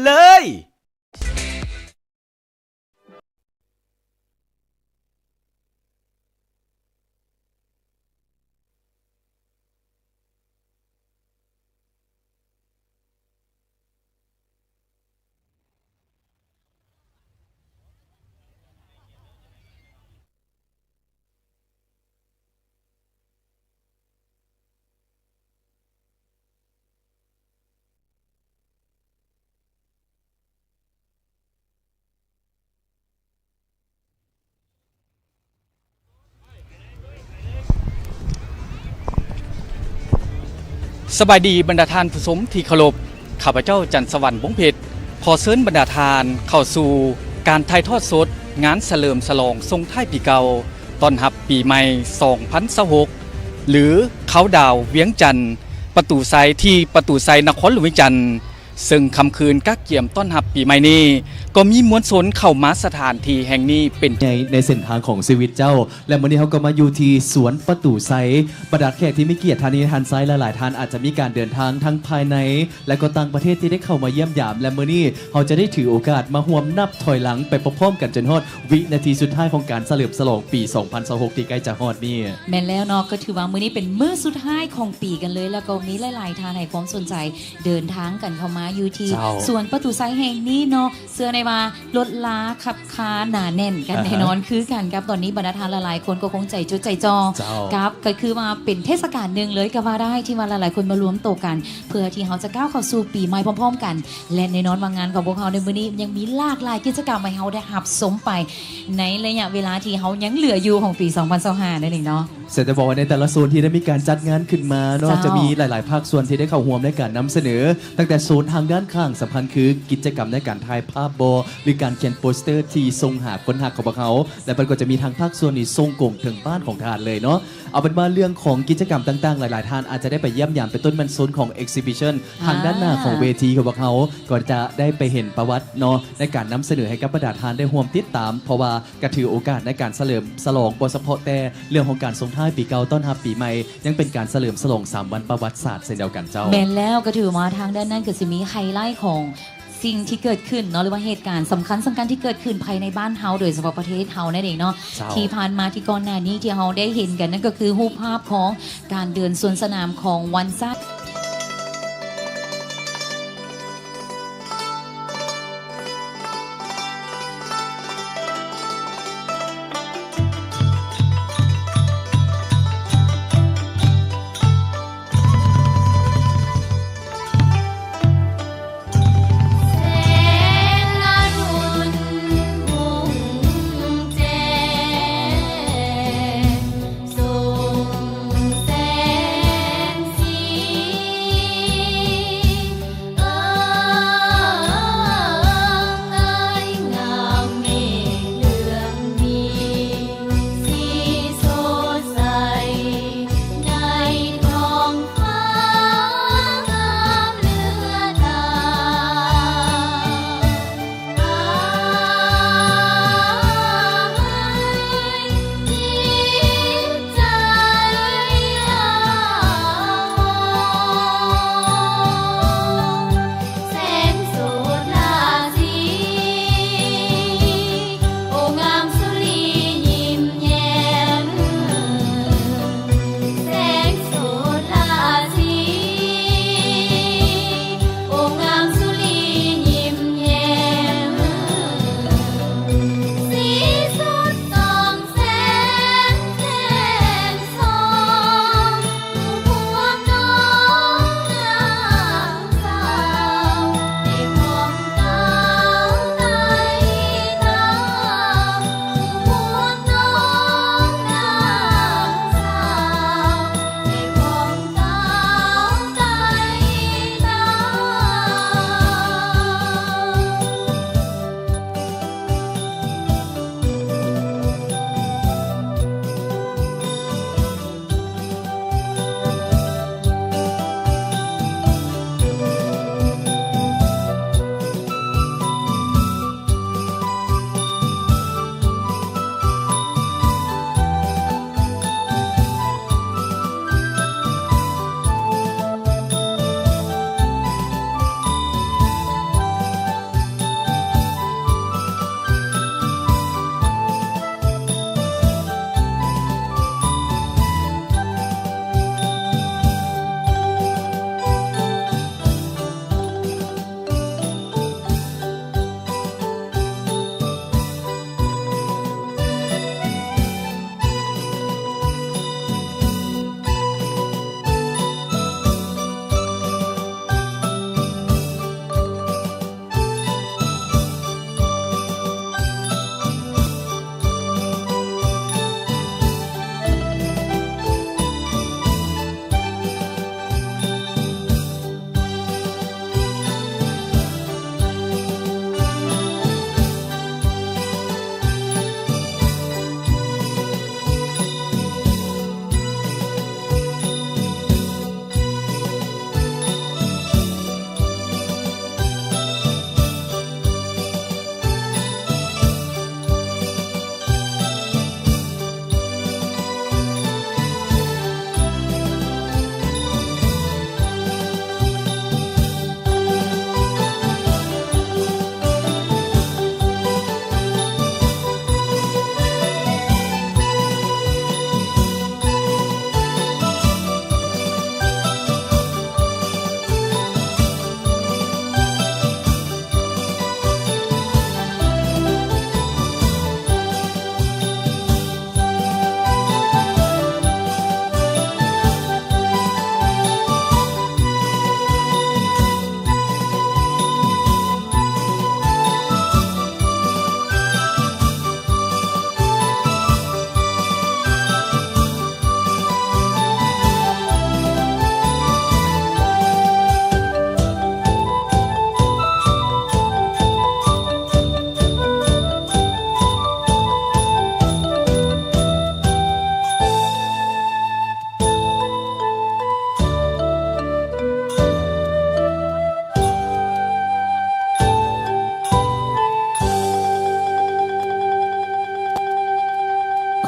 ເລີຍ. ສະບາຍດີບັນດາທ່ານຜູ້ຊົມທີ່ເຄົາລົບ, ຂ້າພະເຈົ້າ ຈັນສະຫວັນ ວົງເພັດ ຂໍເຊີນບັນດາທ່ານເຂົ້າສູ່ການຖ່າຍທອດສົດງານສະເຫຼີມສະຫຼອງສົ່ງທ້າຍປີເກົ່າ ຕ້ອນຮັບປີໃໝ່ສອງພັນຊາວຫົກ ຫຼື ເຄົາດາວວຽງຈັນ ປະຕູໄຊ ທີ່ປະຕູໄຊ ນະຄອນຫຼວງວຽງຈັນ. ເຊິ່ງຄ່ຳຄືນກະກຽມຕ້ອນຮັບປີໃໝ່ນີ້ ກໍມີມວນຊົນເຂົ້າມາສະຖານທີ່ແຫ່ງນີ້ເປັນໃຫຍ່ໃນເສັ້ນທາງຂອງຊີວິດເຈົ້າ ແລະ ມື້ນີ້ເຮົາກໍມາຢູ່ທີ່ສວນປະຕູໄຊ. ບັນດາແຂກທີ່ມີກຽດ ທ່ານນີ້ທ່ານຊາຍຫຼາຍໆທ່ານ ອາດຈະມີການເດີນທາງທັງພາຍໃນ ແລະ ກໍຕ່າງປະເທດທີ່ໄດ້ເຂົ້າມາຢ້ຽມຢາມ ແລະ ມື້ນີ້ເຮົາຈະໄດ້ຖືໂອກາດມາຮ່ວມນັບຖອຍຫຼັງໄປພ້ອມໆກັນ ຈົນຮອດວິນາທີສຸດທ້າຍຂອງການສະເຫຼີມສະຫຼອງປີສອງພັນຊາວຫົກ ທີ່ໃກ້ຈະຮອດນີ້. ແມ່ນແລ້ວເນາະ, ກໍຖືວ່າມື້ນີ້ເປັນມື້ສຸດທ້າຍຂອງປີກັນເລີຍ ແລ້ວກໍມີຫຼາຍໆທ່ານໃຫ້ຄວາມສົນໃຈ ເດີນທາງກັນເຂົ້າມາຢູ່ທີ່ ເຈົ້າ ສວນປະຕູໄຊແຫ່ງນີ້ເນາະ. ເຊື່ອແນ່ວ່າລົດລາຂັບຄາໜາແໜ້ນກັນ ອ່າຮະ ແນ່ນອນຄືກັນກັບຕອນນີ້ ບັນດາທ່ານຫຼາຍໆຄົນກໍຄົງໃຈຈົດໃຈຈ່ອ ເຈົ້າ ກັບ ກໍຄືວ່າເປັນເທດສະການໜຶ່ງເລີຍກໍວ່າໄດ້ ທີ່ວ່າຫຼາຍໆຄົນມາລວມໂຕກັນ ເພື່ອທີ່ເຮົາຈະກ້າວເຂົ້າສູ່ປີໃໝ່ພ້ອມໆກັນ ແລະ ແນ່ນອນວ່າງານຂອງພວກເຮົາໃນມື້ນີ້ຍັງມີຫຼາກຫຼາຍກິດຈະກຳໃຫ້ເຮົາໄດ້ຮັບຊົມໄປ ໃນໄລຍະເວລາທີ່ເຮົາຍັງເຫຼືອຢູ່ຂອງປີສອງພັນຊາວຫ້ານັ້ນເອງເນາະ. ແຕ່ຈະບອກວ່າໃນແຕ່ລະໂຊນທີ່ໄດ້ມີການຈັດງານຂຶ້ນມາເນາະ ເຈົ້າ ຈະມີຫຼາຍໆພາກສ່ວນທີ່ໄດ້ເຂົ້າຮ່ວມໃນການນຳສະເໜີ ຕັ້ງແຕ່ໂຊນທາງດ້ານຂ້າງ ສຳຄັນຄືກິດຈະກຳໃນການຖ່າຍພາບບໍ ຫຼື ການຂຽນໂປສເຕີທີ່ສົ່ງຫາຄົນຮັກຂອງພວກເຮົາ ແລະ ເພິ່ນກໍຈະມີທາງພາກສ່ວນນີ້ສົ່ງກົງເຖິງບ້ານຂອງທ່ານເລີຍເນາະ. ເອົາເປັນວ່າເລື່ອງຂອງກິດຈະກຳຕ່າງໆ ຫຼາຍໆທ່ານອາດຈະໄດ້ໄປຢ້ຽມຢາມ ເປັນຕົ້ນແມ່ນໂຊນຂອງ exhibition ອ່າ ທາງດ້ານໜ້າຂອງເວທີຂອງພວກເຮົາ ກໍຈະໄດ້ໄປເຫັນປະຫວັດເນາະ ໃນການນຳສະເໜີໃຫ້ກັບບັນດາທ່ານໄດ້ຮ່ວມຕິດຕາມ ເພາະວ່າ ກະຖືໂອກາດໃນການສະເຫຼີມສະຫຼອງ ບໍ່ສະເພາະແຕ່ເລື່ອງຂອງການສົ່ງທ້າຍປີເກົ່າຕ້ອນຮັບປີໃໝ່ ຍັງເປັນການສະເຫຼີມສະຫຼອງສາມວັນປະຫວັດສາດເຊັ່ນດຽວກັນເຈົ້າ. ແມ່ນແລ້ວ, ກໍຖືວ່າທາງດ້ານນັ້ນກໍຊິມີໄຮໄລຂອງສິ່ງທີ່ເກີດຂຶ້ນເນາະ ຫຼືວ່າເຫດການສຳຄັນໆທີ່ເກີດຂຶ້ນພາຍໃນບ້ານເຮົາ ໂດຍສະເພາະປະເທດເຮົານັ້ນເອງເນາະ. ເຈົ້າ. ທີ່ຜ່ານມາທີ່ກ່ອນໜ້ານີ້ທີ່ເຮົາໄດ້ເຫັນກັນ ນັ້ນກໍຄືຮູບພາບຂອງການເດີນສວນສະໜາມຂອງວັນຊາດ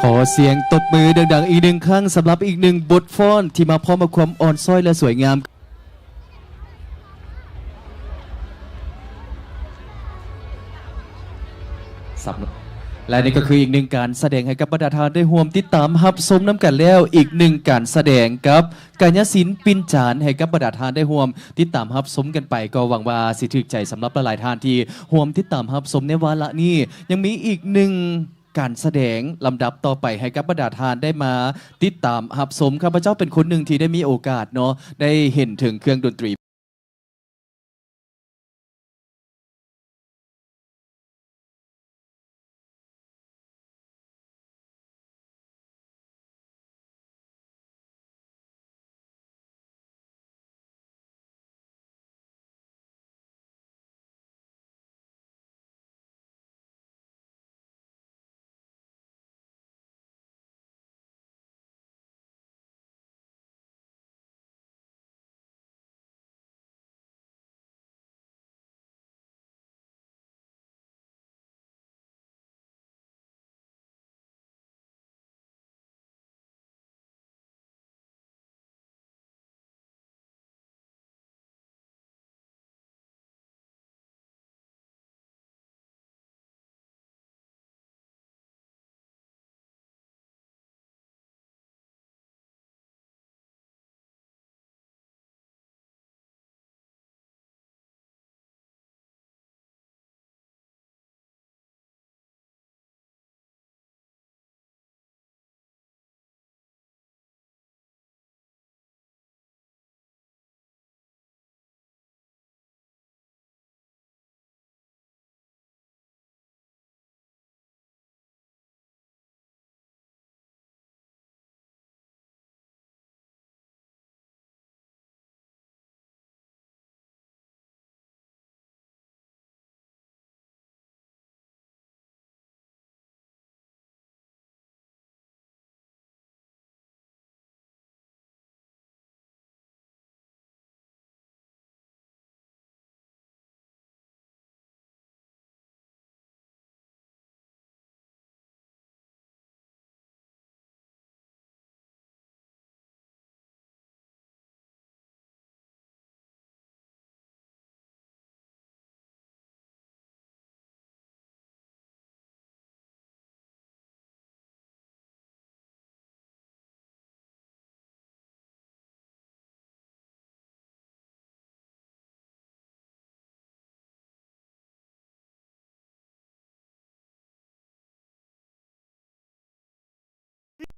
ຂໍສຽງຕົບມືດັງໆອີກໜຶ່ງຄັ້ງ ສຳລັບອີກໜຶ່ງບົດຟ້ອນທີ່ມາພ້ອມກັບຄວາມອ່ອນຊ້ອຍ ແລະ ສວຍງາມ. ສຳ ແລະ ນີ້ກໍຄືອີກໜຶ່ງການສະແດງໃຫ້ກັບບັນດາທ່ານໄດ້ຮ່ວມຕິດຕາມຮັບຊົມນຳກັນແລ້ວ ອີກໜຶ່ງການສະແດງກັບ ກາຍະສິນ ປິ່ນຈານ ໃຫ້ກັບບັນດາທ່ານໄດ້ຮ່ວມຕິດຕາມຮັບຊົມກັນໄປ. ກໍຫວັງວ່າຊິຖືກໃຈສຳລັບຫຼາຍໆທ່ານທີ່ຮ່ວມຕິດຕາມຮັບຊົມໃນວາລະນີ້. ຍັງມີອີກໜຶ່ງການສະແດງລຳດັບຕໍ່ໄປໃຫ້ກັບບັນດາທ່ານໄດ້ມາຕິດຕາມຮັບຊົມ. ຂ້າພະເຈົ້າເປັນຄົນໜຶ່ງທີ່ໄດ້ມີໂອກາດເນາະ ໄດ້ເຫັນເຖິງເຄື່ອງດົນຕີ ລຸຍ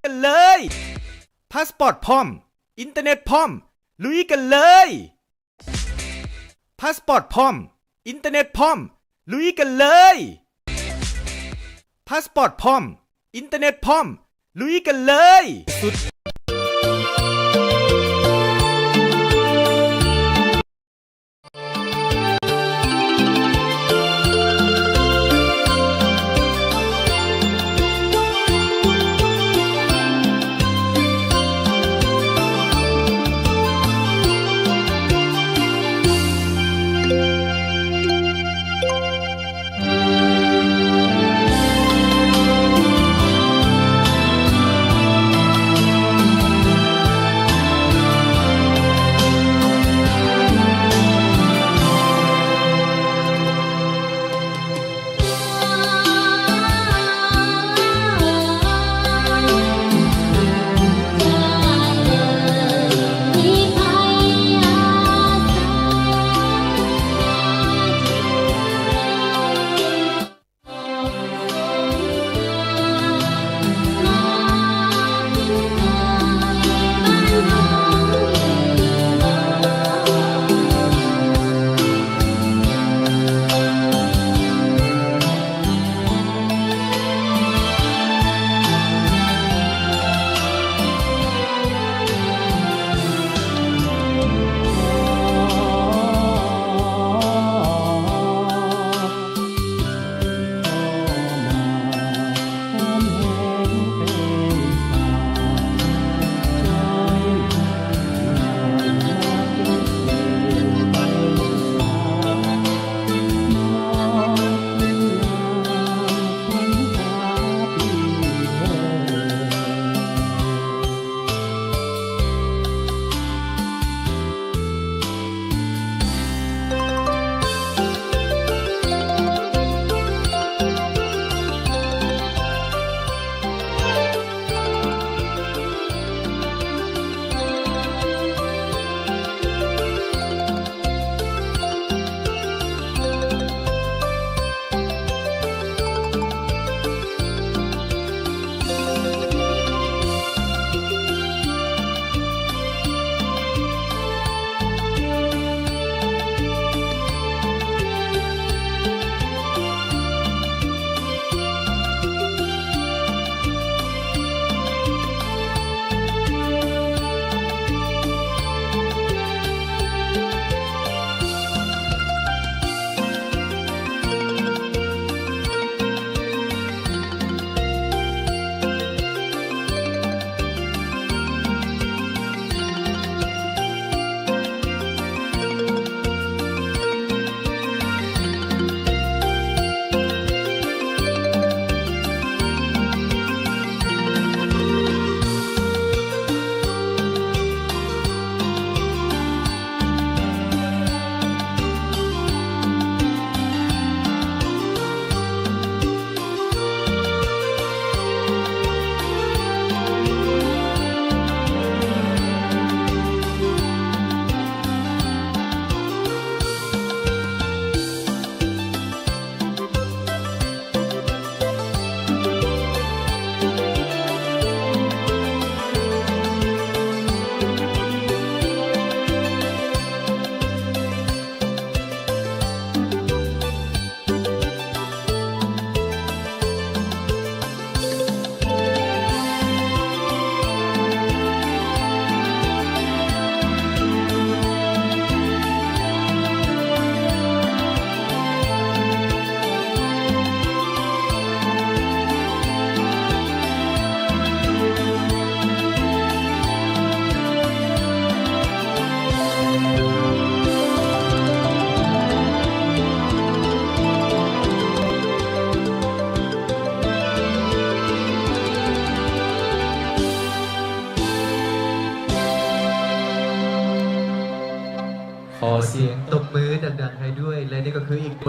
ກັນເລີຍ! ພາສປອດພ້ອມ, ອິນເຕີເນັດພ້ອມ, ລຸຍກັນເລີຍ! ພາສປອດພ້ອມ, ອິນເຕີເນັດພ້ອມ, ລຸຍກັນເລີຍ! ພາສປອດພ້ອມ, ອິນເຕີເນັດພ້ອມ, ລຸຍກັນເລີຍ! ສຸດ. ເ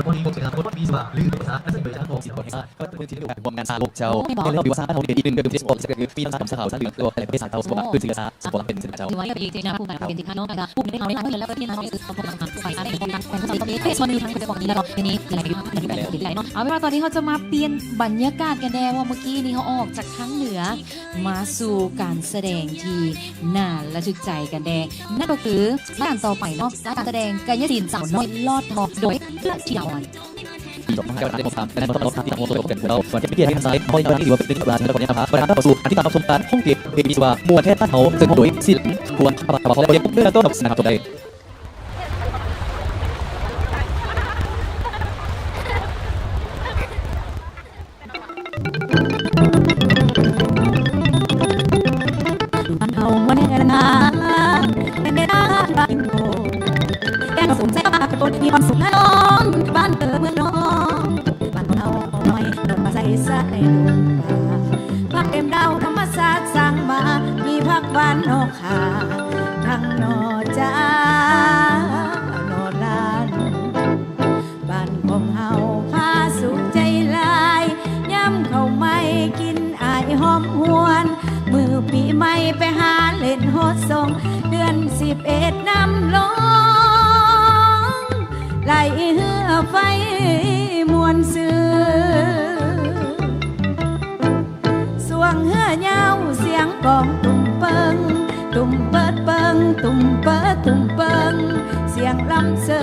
ບໍ່ມີກົດເວລາ ບໍ່ມີສະບາຍ ຫຼື ເປັນພາສາ ອັນເປັນເວລາຂອງສິນຂອງເອຊາ ກໍເປັນທີ່ຢູ່ໃນວົງງານຊາໂລກເຈົ້າ ໃນລະດູວານຊາ ບ້ານເຮົານີ້ເປັນອີກໜຶ່ງເລື່ອງທີ່ສິບຫົກ ກໍຄືມີທັງສາມສາຂາວ ສາມເຫຼືອງ ແລະ ເປັນສາມເຕົາ ສະບອກວ່າ ຄືສິລະສາ ສະບອກວ່າເປັນສິລະເຈົ້າ ຖືວ່າເປັນອີກທີ່ໜ້າພູມໃຈ ເປັນທີ່ຄາດນ້ອງ ແລະ ກະຜູ້ໃນເຮົາໄດ້ຫຼາຍຄົນ ແລະ ກໍທີ່ເຮົາໄດ້ເອີ ເປັນສ່ວນໜຶ່ງທາງກະແສຂອງນີ້ ແລະ ກໍເປັນນີ້ ແລະ ກໍ ເອີ ເວລາຕອນນີ້ເຮົາຈະມາປ່ຽນບັນຍາກາດກັນແດ່ ວ່າມື້ກີ້ນີ້ເຮົາອອກຈາກທາງເໜືອ ມາສູ່ການສະແດງທີ່ໜ້າລະທຶກໃຈກັນແດ່ ນັ້ນກໍຄືລາຍການຕໍ່ໄປເນາະ ລາຍການສະແດງກາຍະສິນສາວນ້ອຍລອດທອງ ໂດຍເອື້ອ ທິດາອອນ ປີສອງພັນຫ້າຮ້ອຍຫົກສິບສາມ ແລະ ໃນມາສອບປະລອງສາມປີຈາກວົງໂຕຕົວເປັນເຂົາເຈົ້າ ແລະ ເປັນກຽດໃຫ້ທັນສາຍ ເຮົາໄດ້ຕາມທີ່ວ່າເປັນການສະແດງຂອງເນຍ ປະທານເຂົ້າສູ່ອະທິການປະຊຸມການຫ້ອງເກັບເພພີຊີວ່າ ມ່ວນແທ້ຕັດເຮົາ ເຊິ່ງຮ່ວມດ້ວຍສິນ ຄວນ ພະບາທ ພະເຈົ້າ ເພື່ອຕ້ອນຮັບສະໜາມໂຕໄດ້ ບ້ານເຮົາມ່ວນແທ້ລະນາ ແມ່ນແຕ່ລາວລາວກິນໂກ ແກງສົ້ມໃສ່ຜັກໂຂດ ມີຄວາມສຸກນະນ້ອງ ບ້ານເກີດເມືອງນອງ ບ້ານເຮົານ້ອຍ ໂດດມາໃສ່ສາຍດົງປ່າ ຜັກເຕັມດາວທຳມະຊາດສ້າງມາ ມີຜັກຫວານນອກ ຂ້າທັງໜໍ່ຈ້າໜໍ່ລ້ານ ບ້ານຂອງເຮົາຜາສຸກໃຈຫຼາຍ ຍາມເຂົ້າໃໝ່ກິນອາຍຫອມຫວນ ມື້ປີໃໝ່ໄປຫາຫຼິ້ນຮອດສອງ ເດືອນສິບເອັດນ້ຳລອງ ໄຫຼເຮືອໄຟມ່ວນຊື່ນ ຊ່ວງເຮືອຍາວສຽງກອງຕຸ້ມເປິງ ຕຸ້ມເປີດເປິງ ຕຸ້ມເປີດຕຸ້ມເປິງ ສຽງລຳເຊີງ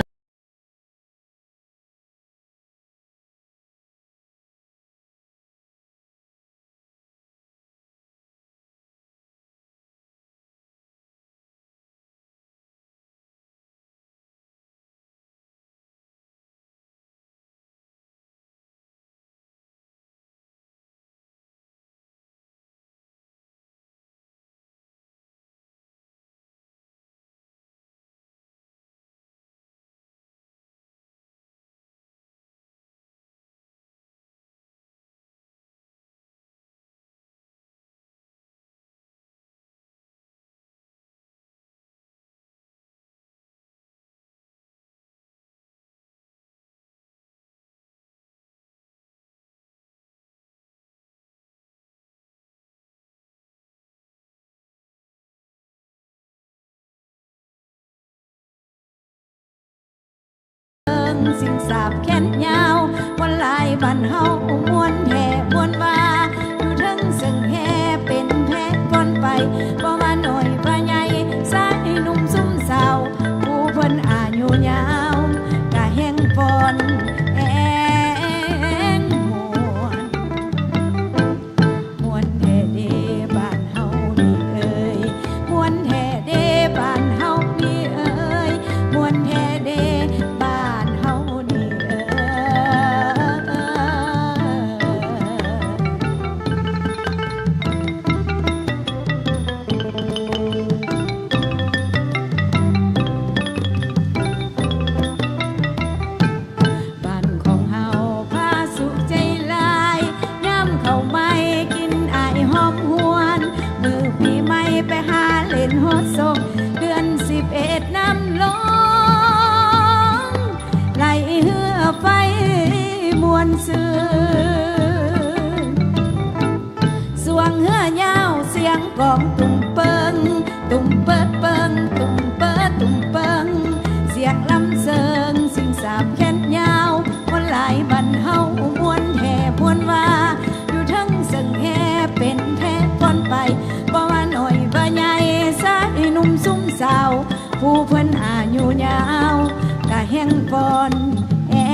ເທິງສິງສາບແຂນຍາວ ມ່ວນຫຼາຍບ້ານເຮົາ ມ່ວນແທ້ມ່ວນວ່າ ຢູ່ເທິງເຊິ່ງແຮ່ເປັນແພຟ້ອນໄປ ບໍ່ວ່ານ້ອຍວ່າໃຫຍ່ ຊາຍໜຸ່ມຊຸມສາວ ຜູ້ເພິ່ນອາຍຸຍາວ ກະແຮ່ງຟ້ອນແຮ່ງມ່ວນ. ມ່ວນແທ້ເດບ້ານເຮົານີ້ເອີຍ ມ່ວນແທ້ເດບ້ານເຮົານີ້ເອີຍ ມ່ວນແທ້ເດບ້ານເຮົານີ້ເອີຍ. ບ້ານຂອງເຮົາຜາສຸກໃຈຫຼາຍ ຍາມເຂົ້າໃໝ່ກິນອາຍຫອມຫວນ ມື້ປີໃໝ່ໄປຫາຫຼິ້ນຮອດສົງ ເດືອນສິບເອັດນ້ຳລອງ ໄຫຼເຮືອໄຟມ່ວນຊື່ນ. ຊ່ວງເຮືອຍາວສຽງກອງຕຸ້ມເປິງ ຕຸ້ມເປີດເປິງ ຕຸ້ມເປີດຕຸ້ມເປິງ ສຽງລຳເຊີງສິງສາບແຂນຍາວ ມ່ວນຫຼາຍບ້ານເຮົາ ມ່ວນແທ້ມ່ວນວ່າ ຢູ່ເທິງເຊິ່ງແຮ່ເປັນແທ້ຟ້ອນໄປ ບໍ່ວ່ານ້ອຍວ່າໃຫຍ່ ຊາຍໜຸ່ມຊຸມສາວ ຜູ້ເພິ່ນອາຍຸຍາວ ກະແຮ່ງຟ້ອນແຮ່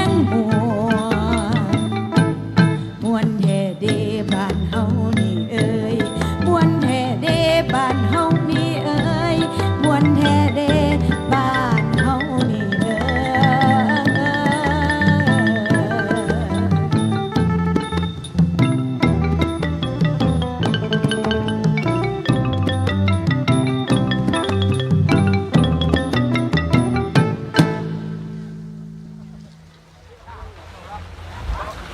ງມ່ວນ. ມ່ວນແທ້ເດບ້ານເຮົານີ້ເອີຍ ມ່ວນແທ້ເດບ້ານເຮົານີ້ເອີຍ ມ່ວນແທ້ເດບ້ານເຮົານີ້ເອີຍ.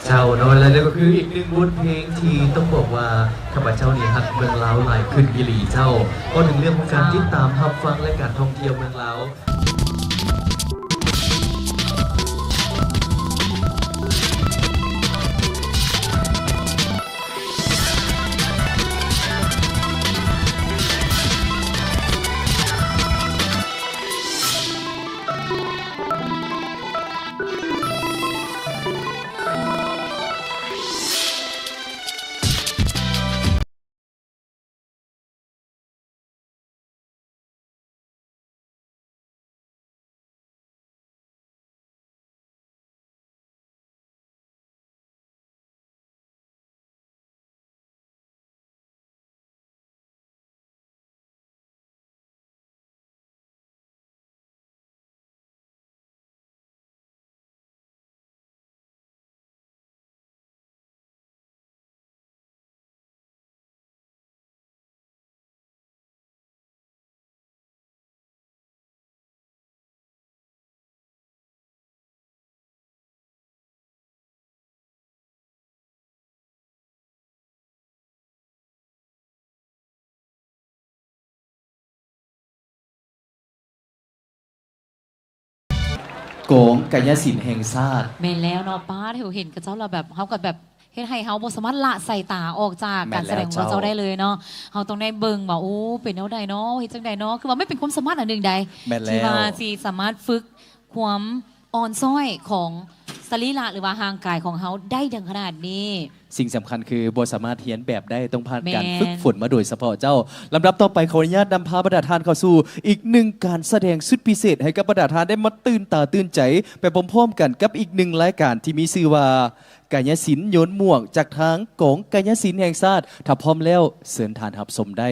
ເຈົ້າເນາະ ແລະ ນັ້ນກໍຄືອີກໜຶ່ງບົດເພງທີ່ຕ້ອງບອກວ່າ ຂ້າພະເຈົ້ານີ້ຮັກເມືອງລາວຫຼາຍຂຶ້ນອີ່ຫຼີເຈົ້າ. ເວົ້າເຖິງເລື່ອງຂອງການຕິດຕາມຮັບຟັງ ແລະ ການທ່ອງທ່ຽວເມືອງລາວ. ກອງກາຍະສິນແຫ່ງຊາດ. ແມ່ນແລ້ວເນາະ ປ້າດ ເຮົາເຫັນເຂົາເຈົ້າແລ້ວແບບ ເຮົາກໍແບບເຮັດໃຫ້ເຮົາບໍ່ສາມາດລະສາຍຕາອອກຈາກການສະແດງຂອງເຂົາເຈົ້າໄດ້ເລີຍເນາະ. ເຮົາຕ້ອງໄດ້ເບິ່ງວ່າ ໂອ້ ເປັນແນວໃດເນາະ ເຮັດຈັ່ງໃດເນາະ ຄືວ່າມັນເປັນຄວາມສາມາດອັນໜຶ່ງໃດ ແມ່ນແລ້ວ ທີ່ວ່າຊິສາມາດຝຶກຄວາມອ່ອນຊ້ອຍຂອງສະລີລະ ຫຼືວ່າຮ່າງກາຍຂອງເຮົາໄດ້ເຖິງຂະໜາດນີ້. ສິ່ງສຳຄັນຄືບໍ່ສາມາດຮຽນແບບໄດ້ ຕ້ອງຜ່ານການ ແມ່ນ ຝຶກຝົນມາໂດຍສະເພາະເຈົ້າ. ລຳດັບຕໍ່ໄປ ຂໍອະນຸຍາດນຳພາບັນດາທ່ານເຂົ້າສູ່ອີກໜຶ່ງການສະແດງສຸດພິເສດ ໃຫ້ກັບບັນດາທ່ານໄດ້ມາຕື່ນຕາຕື່ນໃຈໄປພ້ອມໆກັນກັບອີກໜຶ່ງລາຍການທີ່ມີຊື່ວ່າ ກາຍະສິນໂຍນໝວກ ຈາກທາງກອງກາຍະສິນແຫ່ງຊາດ. ຖ້າພ້ອມແລ້ວ ເຊີນທ່ານຮັບຊົມໄດ້.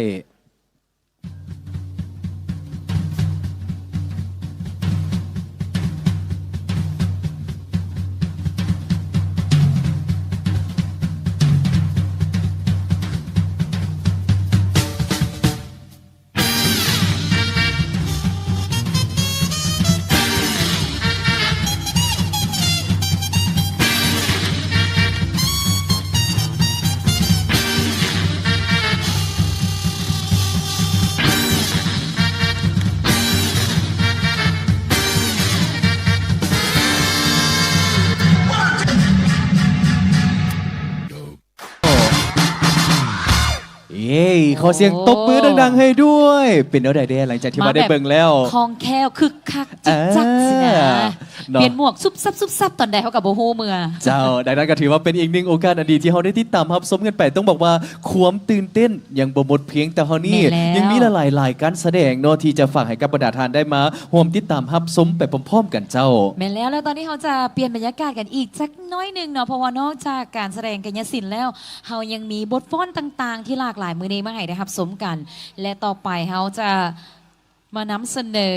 ເຢ້ ຂໍສຽງຕົບມືດັງໆໃຫ້ດ້ວຍ. ເປັນແນວໃດແດ່ ຫຼັງຈາກທີ່ວ່າໄດ້ເບິ່ງແລ້ວ? ມາແບບຄ່ອງແຄ້ວ ຄຶກຄັກ ຈິກຈັກ ເອີ ຊິນະ ເນາະ ປ່ຽນໝວກຊຸບຊັບໆຕອນໃດເຮົາກໍບໍ່ຮູ້ເມື່ອ. ເຈົ້າ ດັ່ງນັ້ນກໍຖືວ່າເປັນອີກໜຶ່ງໂອກາດອັນດີທີ່ເຮົາໄດ້ຕິດຕາມຮັບຊົມກັນໄປ. ຕ້ອງບອກວ່າຄວາມຕື່ນເຕັ້ນຍັງບໍ່ໝົດພຽງເທົ່ານີ້ ແມ່ນແລ້ວ ຍັງມີຫຼາຍໆການສະແດງເນາະ ທີ່ຈະຝາກໃຫ້ກັບບັນດາທ່ານໄດ້ມາຮ່ວມຕິດຕາມຮັບຊົມໄປພ້ອມໆກັນເຈົ້າ. ແມ່ນແລ້ວ ແລ້ວຕອນນີ້ເຮົາຈະປ່ຽນບັນຍາກາດກັນອີກຈັກ ໜ້ອຍໜຶ່ງເນາະ ເພາະວ່ານອກຈາກການສະແດງກາຍະສິນແລ້ວ ເຮົາຍັງມີບົດຟ້ອນຕ່າງໆທີ່ຫຼາກຫຼາຍມື້ນີ້ມາໃຫ້ໄດ້ຮັບຊົມກັນ ແລະ ຕໍ່ໄປເຮົາຈະມານຳສະເໜີ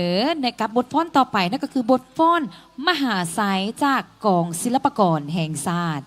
ໃນກັບບົດຟ້ອນຕໍ່ໄປ ນັ້ນກໍຄືບົດຟ້ອນມະຫາໄຊຈາກກອງສິລະປາກອນແຫ່ງຊາດ.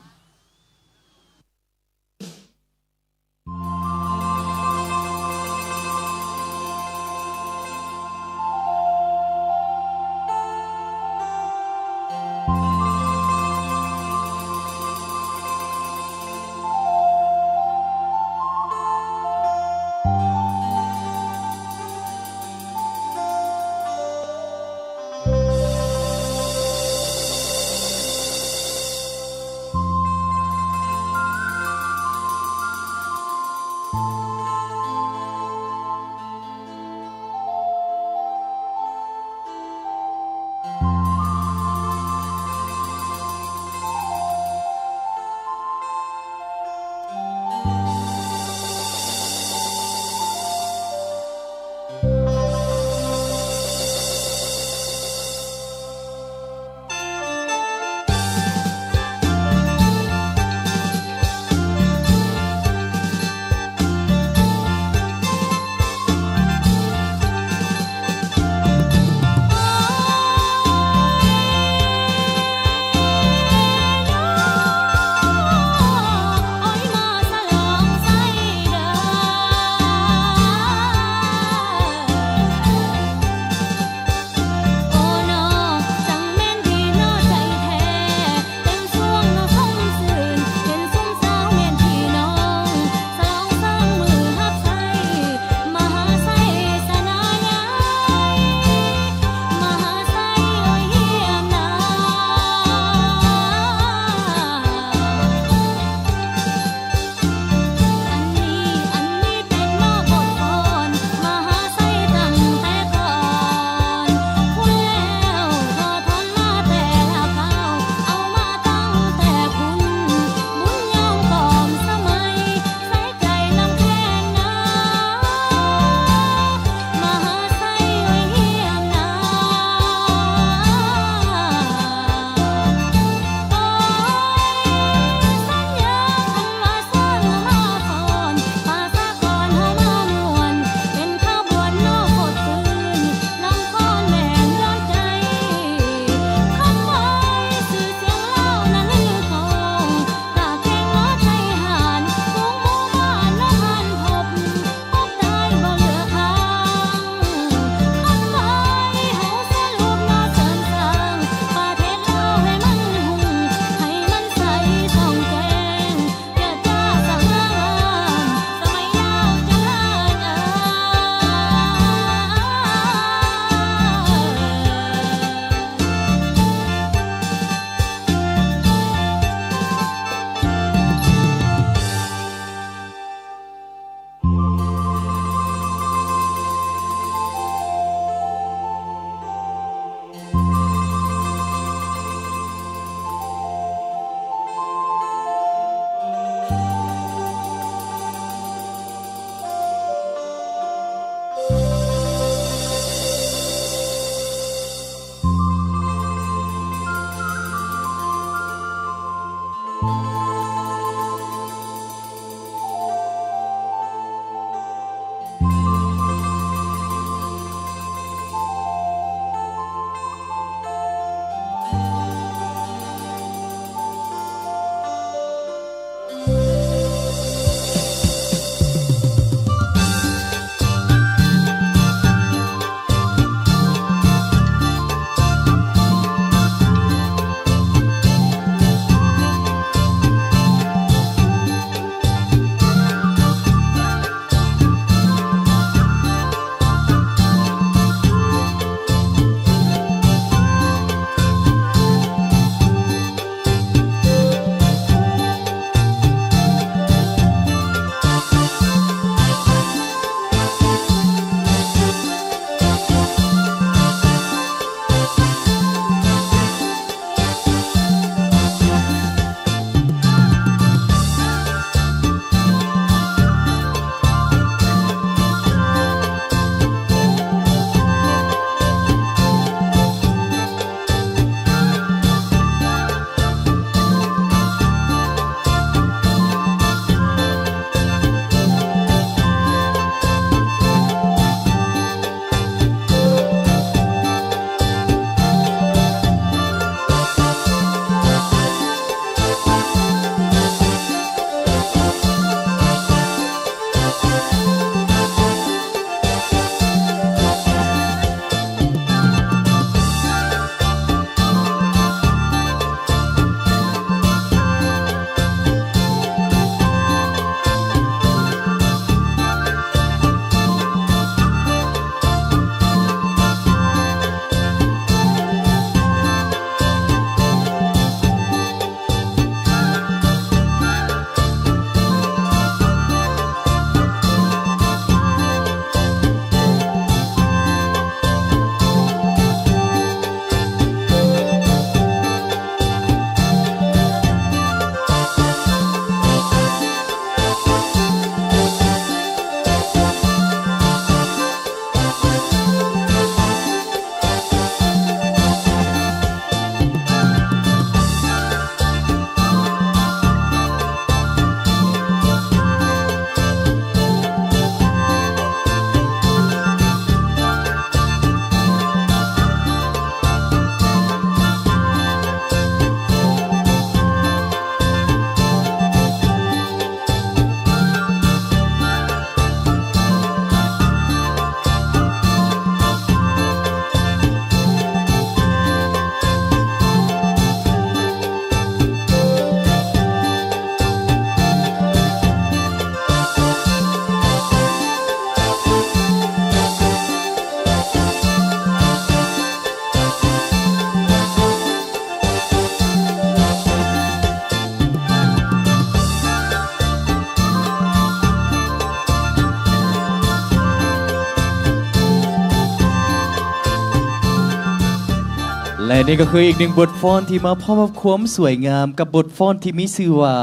ແລະ ນີ້ກໍຄືອີກໜຶ່ງບົດຟ້ອນທີ່ມາພ້ອມກັບຄວາມສວຍງາມ ກັບບົດຟ້ອນທີ່ມີຊື່ວ່າ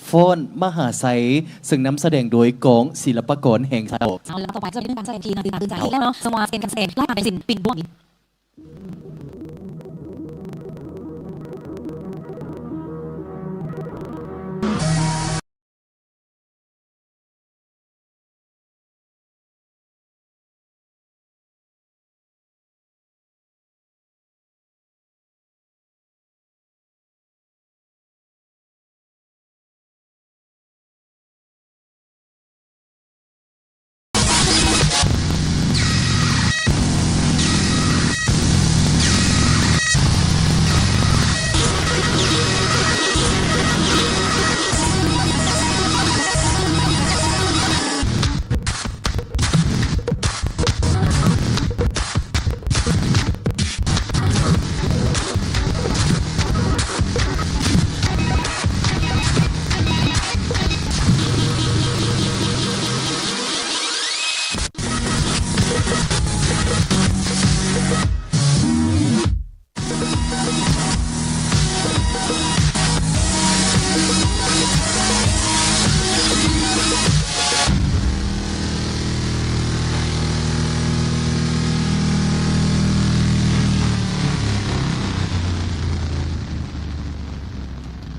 ຟ້ອນມະຫາໄຊ ເຊິ່ງນຳສະແດງໂດຍກອງສິລະປະກອນແຫ່ງຊາດ. ເອົາລະ ຕໍ່ໄປເຈົ້າໄດ້ເປັນການສະແດງທີ່ໜ້າຕື່ນຕາຕື່ນໃຈອີກແລ້ວເນາະ ເຊິ່ງວ່າຊິເປັນການສະແດງລາຍການເປັນສິນປິນບ້ວນ.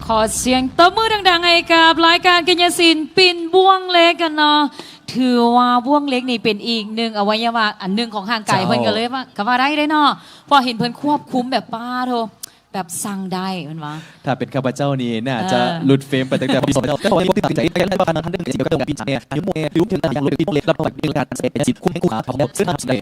ຂໍສຽງຕົບມືດັງໆໃຫ້ກັບລາຍການກາຍະສິນປິ່ນບ່ວງເຫຼັກກັນເນາະ. ຖືວ່າບ່ວງເຫຼັກນີ້ເປັນອີກໜຶ່ງອະໄວຍະວະອັນໜຶ່ງຂອງຮ່າງກາຍເພິ່ນ ເຈົ້າ ກໍເລີຍວ່າ ກໍວ່າໄດ້ເດ້ເນາະ ເພາະເຫັນເພິ່ນຄວບຄຸມແບບ ປາໂທ ແບບສັ່ງໄດ້ແມ່ນຫວາ? ຖ້າເປັນຂ້າພະເຈົ້ານີ້ໜ້າຈະ ເອີ ຫຼຸດເຟຣມໄປຕັ້ງແຕ່ປີສອງພັນເກົ້າ ແຕ່ວ່າບໍ່ຕິດໃຈ ແຕ່ວ່າທາງນັ້ນເດີນຊິເກີດການປິ່ນແໜງ ຍົກມື ລຸກຂຶ້ນ ທາງລົດ ປີໂປ້ເລັກ ຮັບຮອງບັດເປັນການສະແດງກາຍະສິນ ຄວາມແຮງ ຄູ່ຂາ ຂອງເຊິ່ງນຳສະເໜີ.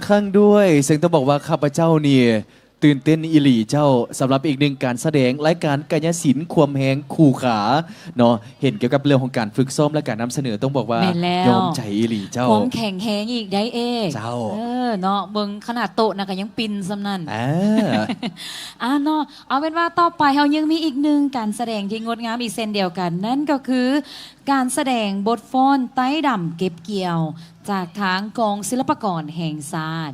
ຄັ້ງດ້ວຍ ເຊິ່ງຕ້ອງບອກວ່າຂ້າພະເຈົ້ານີ້ຕື່ນເຕັ້ນອີ່ຫຼີເຈົ້າ ສຳລັບອີກໜຶ່ງການສະແດງລາຍການກາຍະສິນຄວາມແຮງຄູ່ຂາເນາະ ເຫັນກ່ຽວກັບເລື່ອງຂອງການຝຶກຊ້ອມ ແລະ ການນຳສະເໜີ ຕ້ອງບອກວ່າ ແມ່ນແລ້ວ ຍອມໃຈອີ່ຫຼີເຈົ້າ ຄວາມແຂງແຮງອີກໄດ໋ເອ. ເຈົ້າ ເອີ ເນາະ ເບິ່ງຂະໜາດໂຕະນະ ກໍຍັງປິ່ນສ່ຳນັ້ນ ອ່າ ອ່າ ເນາະ ເອົາເປັນວ່າຕໍ່ໄປເຮົາຍັງມີອີກໜຶ່ງການສະແດງທີ່ງົດງາມອີກເຊັ່ນດຽວກັນ ນັ້ນກໍຄືການສະແດງບົດຟ້ອນໄຕ້ດຳເກັບກ່ຽວ ຈາກທາງກອງສິລະປາກອນແຫ່ງຊາດ.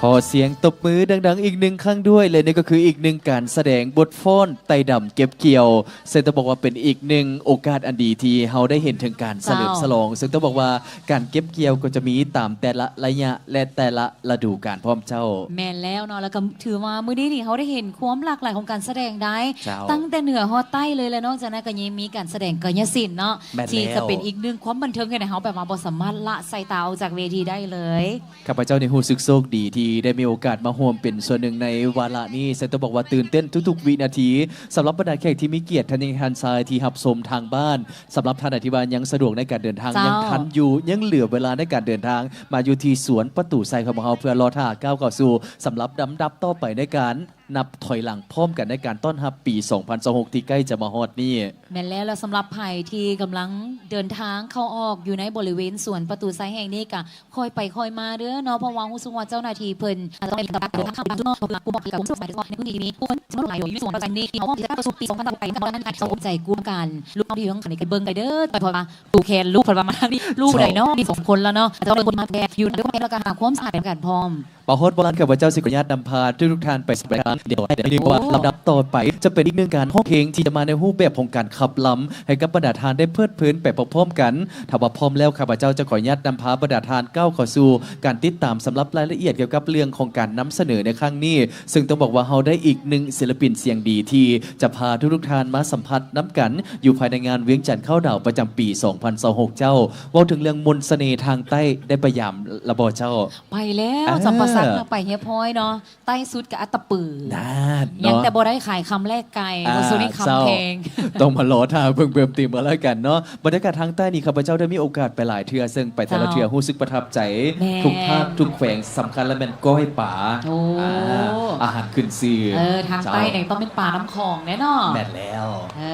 ຂໍສຽງຕົບມືດັງໆອີກໜຶ່ງຄັ້ງດ້ວຍ ແລະ ນີ້ກໍຄືອີກໜຶ່ງການສະແດງບົດຟ້ອນໄຕ່ດຳເກັບກ່ຽວ ເຊິ່ງຕ້ອງບອກວ່າເປັນອີກໜຶ່ງໂອກາດອັນດີທີ່ເຮົາໄດ້ເຫັນເຖິງການສະເຫຼີມສະຫຼອງ ເຊິ່ງຕ້ອງບອກວ່າການເກັບກ່ຽວກໍຈະມີຕາມແຕ່ລະໄລຍະ ແລະ ແຕ່ລະລະດູການພ້ອມເຈົ້າ. ແມ່ນແລ້ວເນາະ ແລ້ວກໍຖືວ່າມື້ນີ້ນີ້ເຮົາໄດ້ເຫັນຄວາມຫຼາກຫຼາຍຂອງການສະແດງໄດ້ ເຈົ້າ ຕັ້ງແຕ່ເໜືອຮອດໃຕ້ເລີຍ ແລະ ນອກຈາກນັ້ນກໍຍັງມີການສະແດງກາຍະສິນເນາະ ແມ່ນແລ້ວ ທີ່ຈະເປັນອີກໜຶ່ງຄວາມບັນເທີງເຮັດໃຫ້ເຮົາແບບວ່າບໍ່ສາມາດລະສາຍຕາອອກຈາກເວທີໄດ້ເລີຍ. ຂ້າພະເຈົ້ານີ້ຮູ້ສຶກໂຊກດີທີ່ໄດ້ມີໂອກາດມາຮ່ວມເປັນສ່ວນໜຶ່ງໃນວາລະນີ້ ເຊິ່ງຕ້ອງບອກວ່າຕື່ນເຕັ້ນທຸກໆວິນາທີ ສຳລັບບັນດາແຂກທີ່ມີກຽດ ທ່ານຍິງ ທ່ານຊາຍທີ່ຮັບຊົມທາງບ້ານ ສຳລັບທ່ານໃດທີ່ວ່າຍັງສະດວກໃນການເດີນທາງ ເຈົ້າ ຍັງທັນຢູ່ ຍັງເຫຼືອເວລາໃນການເດີນທາງ ມາຢູ່ທີ່ສວນປະຕູໄຊຂອງພວກເຮົາ ເພື່ອລໍຖ້າກ້າວເຂົ້າສູ່ສຳລັບລຳດັບຕໍ່ໄປໃນການ ນັບຖອຍຫຼັງພ້ອມກັນໃນການຕ້ອນຮັບປີສອງພັນຊາວຫົກທີ່ໃກ້ຈະມາຮອດນີ້. ແມ່ນແລ້ວ ແລ້ວສຳລັບໃຜທີ່ກຳລັງເດີນທາງເຂົ້າອອກຢູ່ໃນບໍລິເວນສວນປະຕູໄຊແຫ່ງນີ້ ກະຄ່ອຍໄປຄ່ອຍມາເດີເນາະ ເພາະວ່າຮູ້ສຶກວ່າເຈົ້າໜ້າທີ່ເພິ່ນອາດຈະຕ້ອງໄດ້ມີການເດີນທາງຂ້າມເຂດເນາະ ເພາະວ່າຜູ້ບອກການຂອງສະໄໝແຕ່ກ່ອນໃນພື້ນທີ່ນີ້ ຜູ້ຄົນຈຳນວນຫຼາຍຢູ່ໃນສວນປະຕູໄຊນີ້ ເຮົາພ້ອມທີ່ຈະປະຊຸມປີສອງພັນຊາວຫົກໄປນຳກັນ ສົນໃຈຮ່ວມກັນ ລູກນ້ອງທີ່ຢູ່ທາງຂ້າງນີ້ ໄປເບິ່ງໄປເດີ ເພາະວ່າ ປູກແຂນລູກ ເພິ່ນວ່າມາທາງນີ້ ລູກຜູ້ໃດເນາະ ມີສອງຄົນແລ້ວເນາະ ເຈົ້າເປັນຄົນມາແບກຢູ່ນຳ ແລ້ວກໍຫາຄວາມສະອາດນຳກັນພ້ອມ. ບ່າວຮອດ ບ່າວລັນ ຂ້າພະເຈົ້າຊິຂໍອະນຸຍາດນຳພາທຸກໆທ່ານໄປສຳລັບການດຽວ ໄດ້ຍິນວ່າລຳດັບຕໍ່ໄປຈະເປັນອີກໜຶ່ງການຮ້ອງເພງທີ່ຈະມາໃນຮູບແບບຂອງການຂັບລຳ ໃຫ້ກັບບັນດາທ່ານໄດ້ເພີດເພີນໄປພ້ອມໆກັນ. ຖ້າວ່າພ້ອມແລ້ວ ຂ້າພະເຈົ້າຈະຂໍອະນຸຍາດນຳພາບັນດາທ່ານກ້າວເຂົ້າສູ່ການຕິດຕາມສຳລັບລາຍລະອຽດກ່ຽວກັບເລື່ອງຂອງການນຳສະເໜີໃນຄັ້ງນີ້ ເຊິ່ງຕ້ອງບອກວ່າເຮົາໄດ້ອີກໜຶ່ງສິນລະປິນສຽງດີທີ່ຈະພາທຸກໆທ່ານມາສຳຜັດນຳກັນ ຢູ່ພາຍໃນງານວຽງຈັນເຂົ້າດາວປະຈຳປີສອງພັນຊາວຫົກ ເຈົ້າ ເວົ້າເຖິງເລື່ອງມົນສະເໜ່ທາງໃຕ້ ໄດ້ໄປຢາມລະບໍ່ເຈົ້າ? ໄປແລ້ວ ເອີ ຈຳປາສັກ ໄປຮຽບຮ້ອຍເນາະ ໃຕ້ສຸດກໍອັດຕະປື ນັ້ນເນາະ ຍັງແຕ່ບໍ່ໄດ້ຂາຍຄຳແລກໄກ່ ອ່າ ເພາະຊ່ວງນີ້ຄຳ ເຈົ້າ ແພງ ຕ້ອງມາລໍຖ້າເບິ່ງເພີ່ມຕື່ມກັນແລ້ວກັນເນາະ. ບັນຍາກາດທາງໃຕ້ນີ້ ຂ້າພະເຈົ້າໄດ້ມີໂອກາດໄປຫຼາຍເທື່ອ ເຊິ່ງໄປແຕ່ລະເທື່ອ ເຈົ້າ ຮູ້ສຶກປະທັບໃຈ ແມ່ນ ທຸກພາກທຸກແຂວງ ສຳຄັນລະແມ່ນກ້ອຍປາ ໂອ້ ອ່າ ອາຫານຂຶ້ນຊື່ ເອີ ທາງໃຕ້ ເຈົ້າ ນີ້ຕ້ອງເປັນປານ້ຳຂອງແນ່ເນາະ ແມ່ນແລ້ວ ເອີ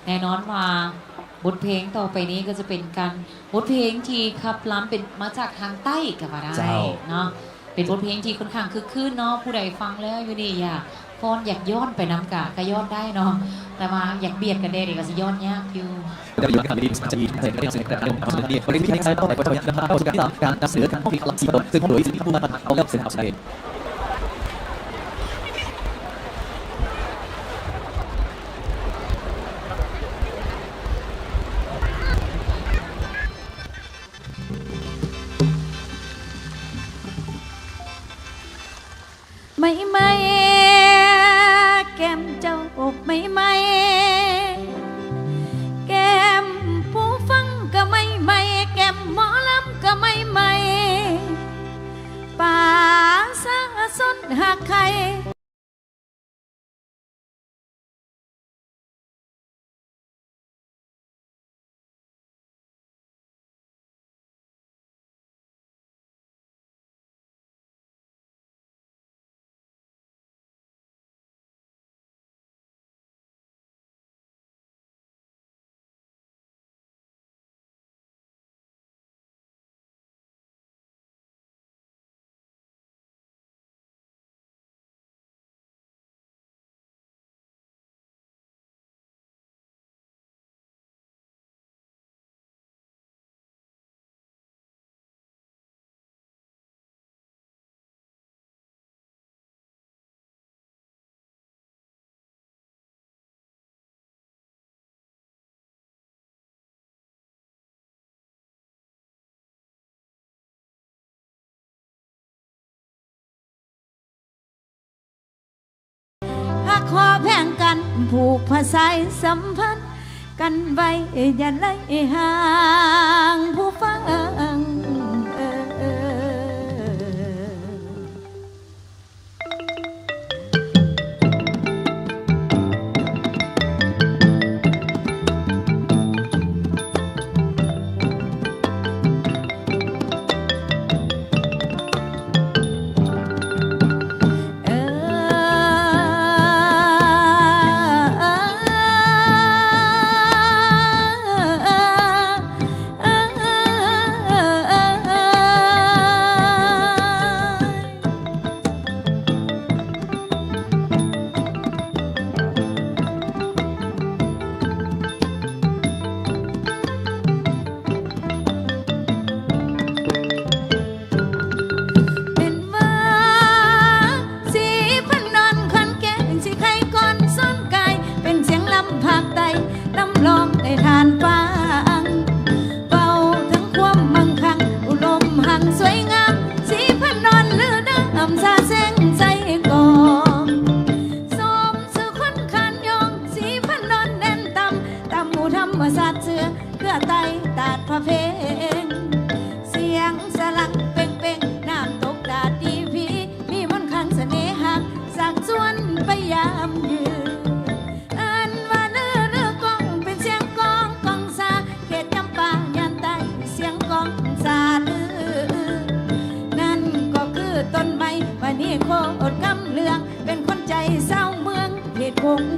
ແນ່ນອນວ່າບົດເພງຕໍ່ໄປນີ້ກໍຈະເປັນການ ບົດເພງທີ່ຂັບລຳເປັນ ມາຈາກທາງໃຕ້ກໍວ່າໄດ້ ເຈົ້າ ເນາະ ເປັນບົດເພງທີ່ຄ່ອນຂ້າງຄຶກຄື້ນເນາະ ຜູ້ໃດຟັງແລ້ວຢູ່ນີ້ຢາກຟ້ອນຢາກຍ້ອນໄປນຳກະ ກະຍ້ອນໄດ້ເນາະ ແຕ່ວ່າຢາກບຽດກັນແດ່ນີ້ກໍຊິຍ້ອນຍາກຢູ່.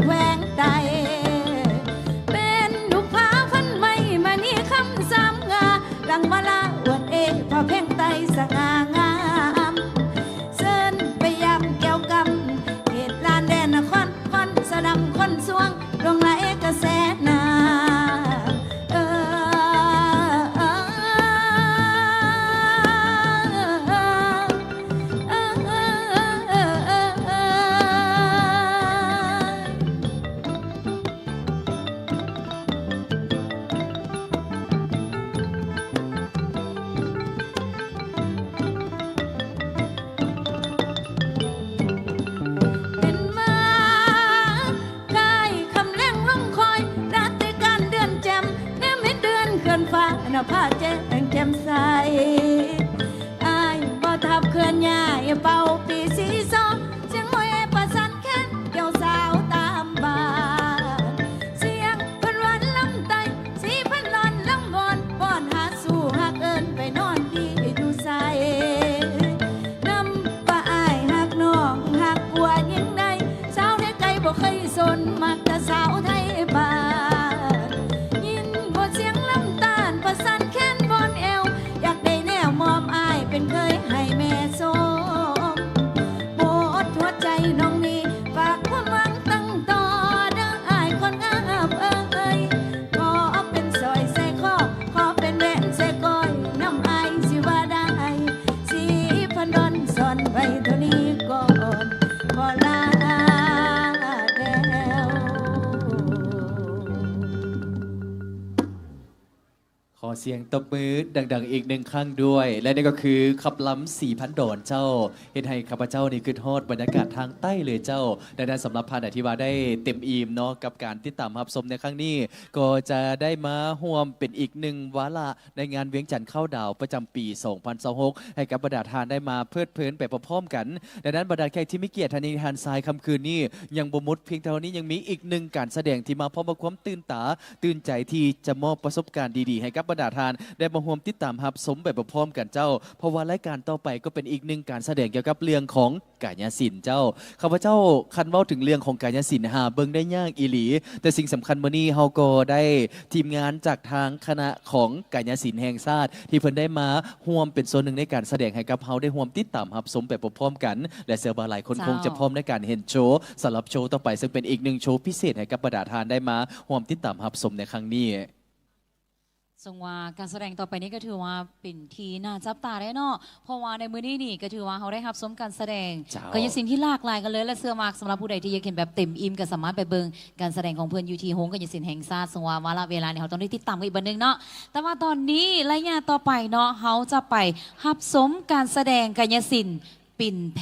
ແຂວງໃຕ້ ເປັນລູກຜາພັນໄມ້ ມະນີຄຳສາມງາ ລັງມາລາອວດເອ ພະແພງໃຕ້ສະຫງ່າງາມ ເຊີນໄປຢາມແກ້ວກຳ ເຂດລານແດນນະຄອນ ຄອນສະດຳ ຄອນສວງ ຫຼວງໄຫຼກະແສນ້ຳ ເອີ ເປັນມາ ກາຍຄ່ຳແລງລົງຄອຍ ລາຕິການເດືອນແຈ່ມ ແນມເຫັນເດືອນເຄື່ອນຟ້າ ນະພາແຈ້ງແຈ່ມໃສ ອ້າຍບໍ່ທັບເຄື່ອນຍ້າຍ ເປົ່າປີຊີຊອ ສຽງໂຫຍປະສານແຄນ ແກ້ວສາວຕາມບ້ານ ສຽງເພິ່ນຫວານລຳໄຕ້ ສີພັນລອນລຳວອນ ວອນຫາສູ່ຮັກເອີ້ນ ໄປນອນດີຢູ່ໃສ ນຳວ່າອ້າຍຮັກນ້ອງ ຮັກກວ່າຍິງໃດ ສາວໄທໄກບໍ່ເຄີຍສົນ ມັກແຕ່ສາວໄທບ້ານ ຍິນບົດສຽງລຳຕານ ປະສານແຄນວອນແອວ ຢາກໄດ້ແນວມອມອ້າຍ ເປັນເຂີຍໃຫ້ແມ່ຊົມ ໝົດຫົວໃຈນ້ອງນີ້ ຝາກຄວາມຫວັງຕັ້ງຕໍ່ ເດີອ້າຍຄົນງາມເອີຍ ຂໍເປັນສ້ອຍໃສ່ຄໍ ຂໍເປັນແຫວນໃສ່ກ້ອຍ ນຳອ້າຍຊິວ່າໄດ້ ສີພັນດອນສອນໄວ້ເທົ່ານີ້ກ່ອນ ຂໍລາແລ້ວ. ຂໍສຽງຕົບມືດັງໆອີກໜຶ່ງຄັ້ງດ້ວຍ ແລະ ນີ້ກໍຄືຄຳລຳສີພັນດອນເຈົ້າ ເຮັດໃຫ້ຂ້າພະເຈົ້ານີ້ຄິດຮອດບັນຍາກາດທາງໃຕ້ເລີຍເຈົ້າ. ດັ່ງນັ້ນ ສຳລັບທ່ານໃດທີ່ວ່າໄດ້ເຕັມອີ່ມເນາະ ກັບການຕິດຕາມຮັບຊົມໃນຄັ້ງນີ້ ກໍຈະໄດ້ມາຮ່ວມເປັນອີກໜຶ່ງວາລະ ໃນງານວຽງຈັນເຂົ້າດາວປະຈຳປີສອງພັນຊາວຫົກ ໃຫ້ກັບບັນດາທ່ານໄດ້ມາເພີດເພີນໄປພ້ອມໆກັນ. ດັ່ງນັ້ນ ບັນດາແຂກທີ່ມີກຽດ ທ່ານຍິງ ທ່ານຊາຍ ຄ່ຳຄືນນີ້ຍັງບໍ່ໝົດພຽງເທົ່ານີ້ ຍັງມີອີກໜຶ່ງການສະແດງທີ່ມາພ້ອມກັບຄວາມຕື່ນຕາຕື່ນໃຈ ທີ່ຈະມອບປະສົບການດີໆໃຫ້ກັບບັນດາທ່ານໄດ້ມາຮ່ວມຕິດຕາມຮັບຊົມໄປພ້ອມໆກັນເຈົ້າ. ເພາະວ່າລາຍການຕໍ່ໄປກໍເປັນອີກໜຶ່ງການສະແດງກ່ຽວກັບເລື່ອງຂອງ ກາຍະສິນເຈົ້າ. ຂ້າພະເຈົ້າ ຄັນເວົ້າເຖິງເລື່ອງຂອງກາຍະສິນ ຫາເບິ່ງໄດ້ຍາກອີ່ຫຼີ, ແຕ່ສິ່ງສຳຄັນມື້ນີ້ເຮົາກໍໄດ້ທີມງານຈາກທາງຄະນະຂອງກາຍະສິນແຫ່ງຊາດ ທີ່ເພິ່ນໄດ້ມາຮ່ວມເປັນສ່ວນໜຶ່ງໃນການສະແດງໃຫ້ກັບເຮົາໄດ້ຮ່ວມຕິດຕາມຮັບຊົມໄປພ້ອມໆກັນ ແລະ ເຊື່ອວ່າຫຼາຍຄົນ ເຈົ້າ ຄົງຈະພ້ອມໃນການເຫັນໂຊສຳລັບໂຊຕໍ່ໄປ ເຊິ່ງເປັນອີກໜຶ່ງໂຊພິເສດໃຫ້ກັບບັນດາທ່ານໄດ້ມາຮ່ວມຕິດຕາມຮັບຊົມໃນຄັ້ງນີ້. ເຊິ່ງວ່າການສະແດງຕໍ່ໄປນີ້ກໍຖືວ່າເປັນທີ່ໜ້າຈັບຕາເດ້ເນາະ ເພາະວ່າໃນມື້ນີ້ນີ້ກໍຖືວ່າເຮົາໄດ້ຮັບຊົມການສະແດງ ເຈົ້າ ກາຍະສິນທີ່ຫຼາກຫຼາຍກັນເລີຍ ແລະ ເຊື່ອວ່າສຳລັບຜູ້ໃດທີ່ຢາກເຫັນແບບເຕັມອີ່ມ ກໍສາມາດໄປເບິ່ງການສະແດງຂອງເພິ່ນຢູ່ທີ່ໂຮງກາຍະສິນແຫ່ງຊາດ. ເຊິ່ງວ່າວາລະເວລານີ້ເຮົາຕ້ອງໄດ້ຕິດຕາມກັນອີກບັດໜຶ່ງເນາະ ແຕ່ວ່າຕອນນີ້ໄລຍະຕໍ່ໄປເນາະ ເຮົາຈະໄປຮັບຊົມການສະແດງກາຍະສິນປິ່ນແພ.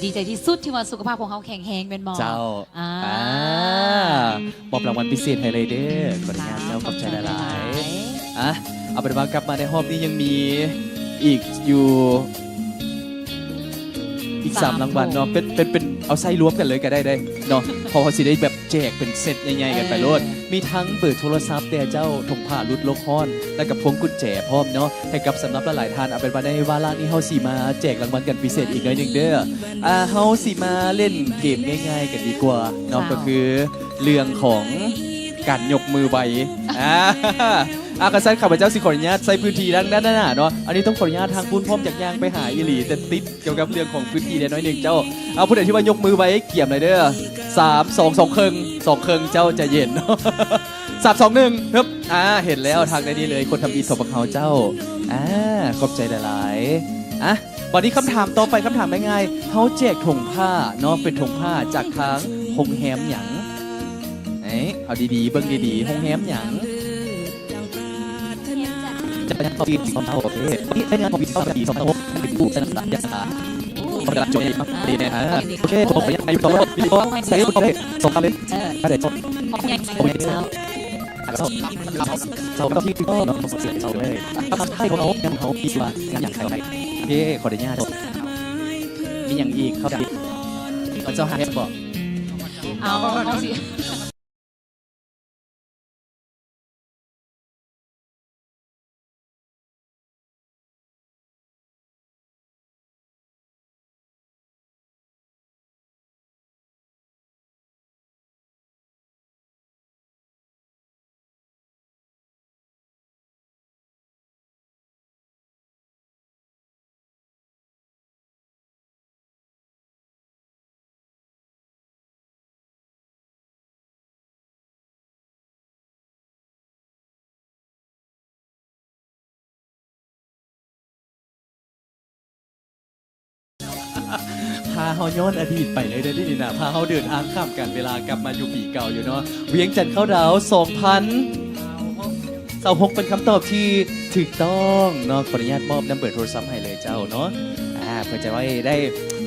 ດີໃຈທີ່ສຸດທີ່ວ່າສຸຂະພາບຂອງເຮົາແຂງແຮງແມ່ນບໍ່? ເຈົ້າ ອ່າ ອ່າ ມອບລາງວັນພິເສດໃຫ້ເລີຍເດີ້. ຂໍອະນຸຍາດເຈົ້າ ຂອບໃຈຫຼາຍໆ. ອ່ະ ເອົາເປັນວ່າກັບມາໃນຮອບນີ້ຍັງມີອີກຢູ່ ອີກສາມ ສາມ ລາງວັນເນາະ ເປັນ ເປັນ ເປັນ ເອົາໃສ່ລວມກັນເລີຍກໍໄດ້ເດ້ເນາະ ເພາະວ່າເຮົາຊິໄດ້ແບບແຈກເປັນເຊັດໃຫຍ່ໆກັນໄປໂລດ. ເອີ ມີທັງເບີໂທລະສັບແດ່ເຈົ້າ, ຖົງຜ້າຫຼຸດໂລກຮ້ອນ ແລ້ວກໍພວງກຸນແຈພ້ອມເນາະ ໃຫ້ກັບສຳລັບຫຼາຍໆທ່ານ. ເອົາເປັນວ່າໃນວາລະນີ້ເຮົາຊິມາແຈກລາງວັນກັນພິເສດອີກໜ້ອຍໜຶ່ງເດີ້. ອ່າ ເຮົາຊິມາຫຼິ້ນເກມງ່າຍໆກັນດີກວ່າເນາະ ເຈົ້າ ກໍຄືເລື່ອງຂອງການຍົກມືໄວ. ອ່າ ອ່າ ຄັນຊັ້ນຂ້າພະເຈົ້າຊິຂໍອະນຸຍາດໃຊ້ພື້ນທີ່ທາງດ້ານໜ້າເນາະ. ອັນນີ້ຕ້ອງຂໍອະນຸຍາດທາງພຸ້ນພ້ອມ ຢາກຍ່າງໄປຫາອີ່ຫຼີ ແຕ່ຕິດ ກ່ຽວກັບເລື່ອງຂອງພື້ນທີ່ແດ່ໜ້ອຍໜຶ່ງເຈົ້າ. ເອົາ ຜູ້ໃດທີ່ວ່າຍົກມືໄວກຽມເລີຍເດີ້. ສາມ ສອງ ສອງເຄິ່ງ ສອງເຄິ່ງເຈົ້າ ໃຈເຢັນ. ສາມ ສອງ ໜຶ່ງ ຮຶບ ອ່າ ເຫັນແລ້ວ ທາງໃນນີ້ເລີຍ ຄົນທຳອິດຂອງພວກເຮົາເຈົ້າ. ອ່າ ຂອບໃຈຫຼາຍໆ. ອ່ະ ບັດນີ້ຄຳຖາມຕໍ່ໄປ ຄຳຖາມງ່າຍໆ ເຮົາແຈກຖົງຜ້າເນາະ ເປັນຖົງຜ້າຈາກທາງໂຮງແຮມຫຍັງ? ເອີ ເອົາດີໆ ເບິ່ງດີໆ ໂຮງແຮມຫຍັງ? ຈະໄປຍັງຕໍ່ອີກສອງເທົ່າ ໂອເຄ ວັນນີ້ໃຊ້ງານຂອງວິນເກົ້າ ປີສອງພັນຫົກ ເປັນຜູ້ຊະນະຢາກ ຂອງຕະຫຼາດໂຈນເອງເນາະ ດີແນ່ ອ່າ ໂອເຄ ຂໍອະນຸຍາດໃຫ້ຕໍ່ ວິນເກົ້າ ໃສ່ເບິ່ງເລີຍ ສອງຄຳເລີຍ ໄດ້ເລີຍ ຂອງໃຫຍ່ເຈົ້າ ເຈົ້າທີ່ເນາະ ເຈົ້າເລີຍ ຄຳຖາມສຸດທ້າຍຂອງເຮົາ ຍັງເຮົາຄິດວ່າງານຫຍັງຂາຍໄດ້ ໂອເຄ ຂໍອະນຸຍາດ ມີຫຍັງອີກ ເຂົ້າໃຈ ເຈົ້າຫາເຮັດບໍ່? ເອົາ ເອົາຊິ ພາເຮົາຍ້ອນອະດີດໄປເລີຍເດ້ນີ້ນະ ພາເຮົາເດີນທາງຂ້າມການເວລາກັບມາຢູ່ປີເກົ່າຢູ່ເນາະ ວຽງຈັນເຂົ້າດາວ ສອງພັນຊາວຫົກ ເປັນຄຳຕອບທີ່ຖືກຕ້ອງເນາະ. ຂໍອະນຸຍາດມອບນຳເບີໂທລະສັບໃຫ້ເລີຍເຈົ້າເນາະ ອ່າ ເພື່ອຈະໄວ້ໄດ້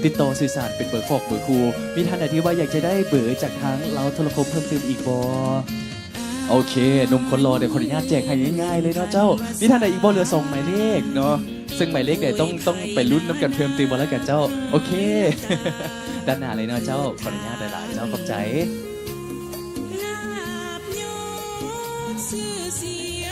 ຕິດຕໍ່ສື່ສານເປັນເບີຂອງເບີຄູ່. ມີທ່ານໃດທີ່ວ່າຢາກຈະໄດ້ເບີຈາກທາງລາວໂທລະຄົມເພີ່ມຕື່ມອີກບໍ່? ໂອເຄ ໜຸ່ມຄົນຫຼໍ່ ດຽວຂໍອະນຸຍາດແຈກໃຫ້ງ່າຍໆເລີຍເນາະເຈົ້າ. ມີທ່ານໃດອີກບໍ່? ເຫຼືອສອງໝາຍເລກເນາະ ເຊິ່ງໝາຍເລກໃດຕ້ອງ ຕ້ອງໄປລຸ້ນນຳກັນເພີ່ມຕື່ມເອົາລະກັນເຈົ້າ. ໂອເຄ ດ້ານໜ້າເລີຍເນາະເຈົ້າ. ຂໍອະນຸຍາດຫຼາຍໆເຈົ້າ ຂອບໃຈ.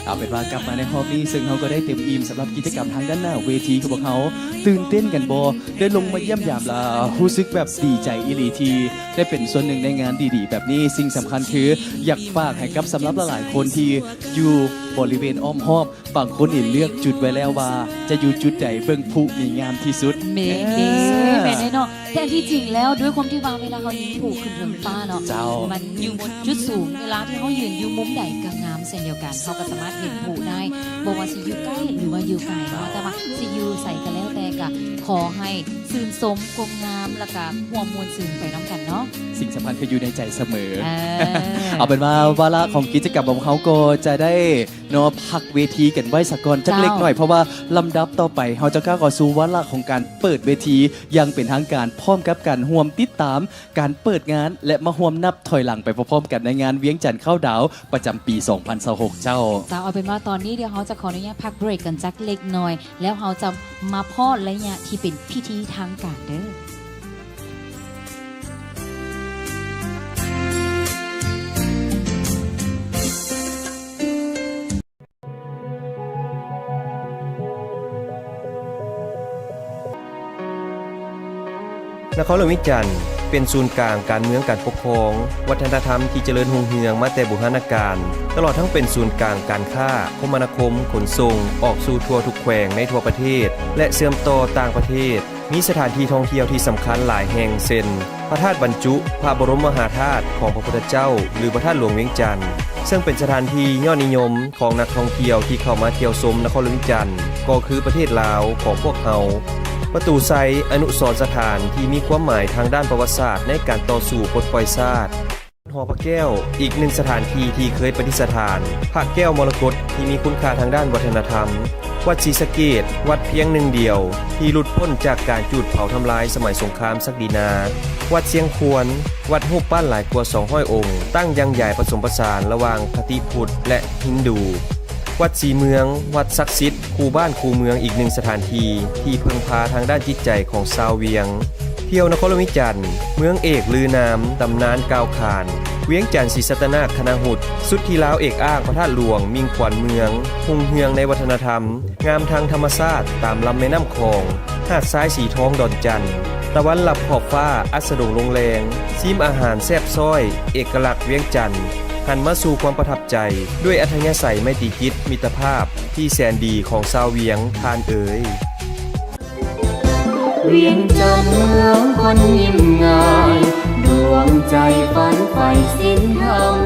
ເອົາເປັນວ່າກັບມາໃນຮອບນີ້ ເຊິ່ງເຮົາກໍໄດ້ເຕັມອີ່ມສຳລັບກິດຈະກຳທາງດ້ານໜ້າເວທີຂອງພວກເຮົາ. ຕື່ນເຕັ້ນກັນບໍ່? ໄດ້ລົງມາຢ້ຽມຢາມລະຮູ້ສຶກແບບດີໃຈອີ່ຫຼີທີ່ ໄດ້ເປັນສ່ວນໜຶ່ງໃນງານດີໆແບບນີ້. ສິ່ງສຳຄັນຄື ຢາກຝາກໃຫ້ກັບສຳລັບຫຼາຍໆຄົນທີ່ຢູ່ບໍລິເວນອ້ອມຮອບ, ບາງຄົນນີ້ເລືອກຈຸດໄວ້ແລ້ວວ່າຈະຢູ່ຈຸດໃດເບິ່ງພລຸນີ້ງາມທີ່ສຸດ. ແມ່ນເດ້ ອ່າ ແມ່ນເດ້ເນາະ. ແຕ່ທີ່ຈິງແລ້ວ ດ້ວຍຄວາມທີ່ວ່າເວລາເຮົາຍິງພລຸຂຶ້ນເທິງຟ້າເນາະ ເຈົ້າ ມັນຢູ່ບົນຈຸດສູງ, ເວລາທີ່ເຮົາຢືນຢູ່ມຸມໃດກໍງາມເຊັ່ນດຽວກັນ. ເຮົາກໍສາມາດເຫັນພລຸໄດ້ ບໍ່ວ່າຊິຢູ່ໃກ້ ຫຼືວ່າຢູ່ໄກເນາະ. ເຈົ້າ ແຕ່ວ່າຊິຢູ່ໃສກໍແລ້ວແຕ່ ກໍຂໍໃຫ້ຊື່ນຊົມຄວາມງາມ ແລ້ວກໍຮ່ວມມ່ວນຊື່ນໄປນຳກັນເນາະ. ສິ່ງສຳຄັນຄືຢູ່ໃນໃຈສະເໝີ. ເອີ ເອົາເປັນວ່າວາລະຂອງກິດຈະກຳຂອງເຮົາກໍຈະໄດ້ເນາະ ພັກເວທີກັນໄວ້ສາກ່ອນຈັກເລັກນ້ອຍ ເຈົ້າ ເພາະວ່າລຳດັບຕໍ່ໄປເຮົາຈະກ້າວເຂົ້າສູ່ວາລະຂອງການເປີດເວທີຢ່າງເປັນທາງການ ພ້ອມກັບການຮ່ວມຕິດຕາມການເປີດງານ ແລະ ມາຮ່ວມນັບຖອຍຫຼັງໄປພ້ອມໆກັນໃນງານວຽງຈັນເຂົ້າດາວປະຈຳປີສອງພັນຊາວຫົກເຈົ້າ. ເຈົ້າ ເອົາເປັນວ່າຕອນນີ້ດຽວເຮົາຈະຂໍອະນຸຍາດພັກເບຣກກັນຈັກເລັກນ້ອຍ ແລ້ວເຮົາຈະມາພໍ້ໄລຍະທີ່ເປັນພິທີທາງການເດີ້. ນະຄອນຫຼວງວຽງຈັນ ເປັນສູນກາງການເມືອງການປົກຄອງ, ວັດທະນະທຳທີ່ຈະເລີນຮຸ່ງເຮືອງມາແຕ່ບູຮານນະການ, ຕະຫຼອດທັງເປັນສູນກາງການຄ້າ, ຄົມມະນາຄົມ, ຂົນສົ່ງ ອອກສູ່ທົ່ວທຸກແຂວງໃນທົ່ວປະເທດ ແລະ ເຊື່ອມຕໍ່ຕ່າງປະເທດ. ມີສະຖານທີ່ທ່ອງທ່ຽວທີ່ສຳຄັນຫຼາຍແຫ່ງ ເຊັ່ນ ພະທາດບັນຈຸພະບໍລົມມະຫາທາດຂອງພະພຸດທະເຈົ້າ ຫຼື ພະທາດຫຼວງວຽງຈັນ, ເຊິ່ງເປັນສະຖານທີ່ຍອດນິຍົມຂອງນັກທ່ອງທ່ຽວທີ່ເຂົ້າມາທ່ຽວຊົມນະຄອນຫຼວງວຽງຈັນ ກໍຄືປະເທດລາວຂອງພວກເຮົາ. ປະຕູໄຊ ອະນຸສອນສະຖານທີ່ມີຄວາມໝາຍທາງດ້ານປະຫວັດສາດໃນການຕໍ່ສູ້ປົດປ່ອຍຊາດ. ຫໍພະແກ້ວ ອີກໜຶ່ງສະຖານທີ່ທີ່ເຄີຍປະດິດສະຖານພະແກ້ວມໍລະກົດທີ່ມີຄຸນຄ່າທາງດ້ານວັດທະນະທຳ, ວັດສີສະເກດ ວັດພຽງໜຶ່ງດຽວທີ່ຫຼຸດພົ້ນຈາກການຈູດເຜົາທຳລາຍສະໄໝສົງຄາມສັກດີນາ, ວັດຊຽງຄວນ ວັດຮູບປັ້ນຫຼາຍກວ່າສອງຮ້ອຍອົງ, ຕັ້ງຢ່າງໃຫຍ່ປະສົມປະສານລະຫວ່າງຄະຕິພຸດ ແລະ ຮິນດູ, ວັດສີເມືອງ ວັດສັກສິດ ຄູ່ບ້ານຄູ່ເມືອງ ອີກໜຶ່ງສະຖານທີ່ທີ່ເພິ່ງພາທາງດ້ານຈິດໃຈຂອງຊາວວຽງ. ທ່ຽວນະຄອນຫຼວງວຽງຈັນ ເມືອງເອກລືນາມ ຕຳນານກ່າວຂານ ວຽງຈັນ ສີສັດຕະນາກຄະນະຫຸດ ສຸດທີ່ລາວເອກອ້າງ ພະທາດຫຼວງ ມິ່ງຂວັນເມືອງ ຮຸ່ງເຮືອງໃນວັດທະນະທຳ ງາມທາງທຳມະຊາດ ຕາມລຳແມ່ນ້ຳຂອງ ຫາດຊາຍສີທອງ ດອນຈັນ ຕາວັນລັບຂອບຟ້າ ອັດສະດົງລົງແລງ ຊີມອາຫານແຊບຊ້ອຍ ເອກະລັກວຽງຈັນ ຫັນມາສູ່ຄວາມປະທັບໃຈ ດ້ວຍອັດທະຍາໄສໄມຕີຈິດມິດຕະພາບທີ່ແສນດີຂອງຊາວວຽງ ທ່ານເອີຍ. ວຽງຈັນເມືອງຄົນຍິ້ມງ່າຍ ດວງໃຈຝັນໃຝ່ສິນທຳ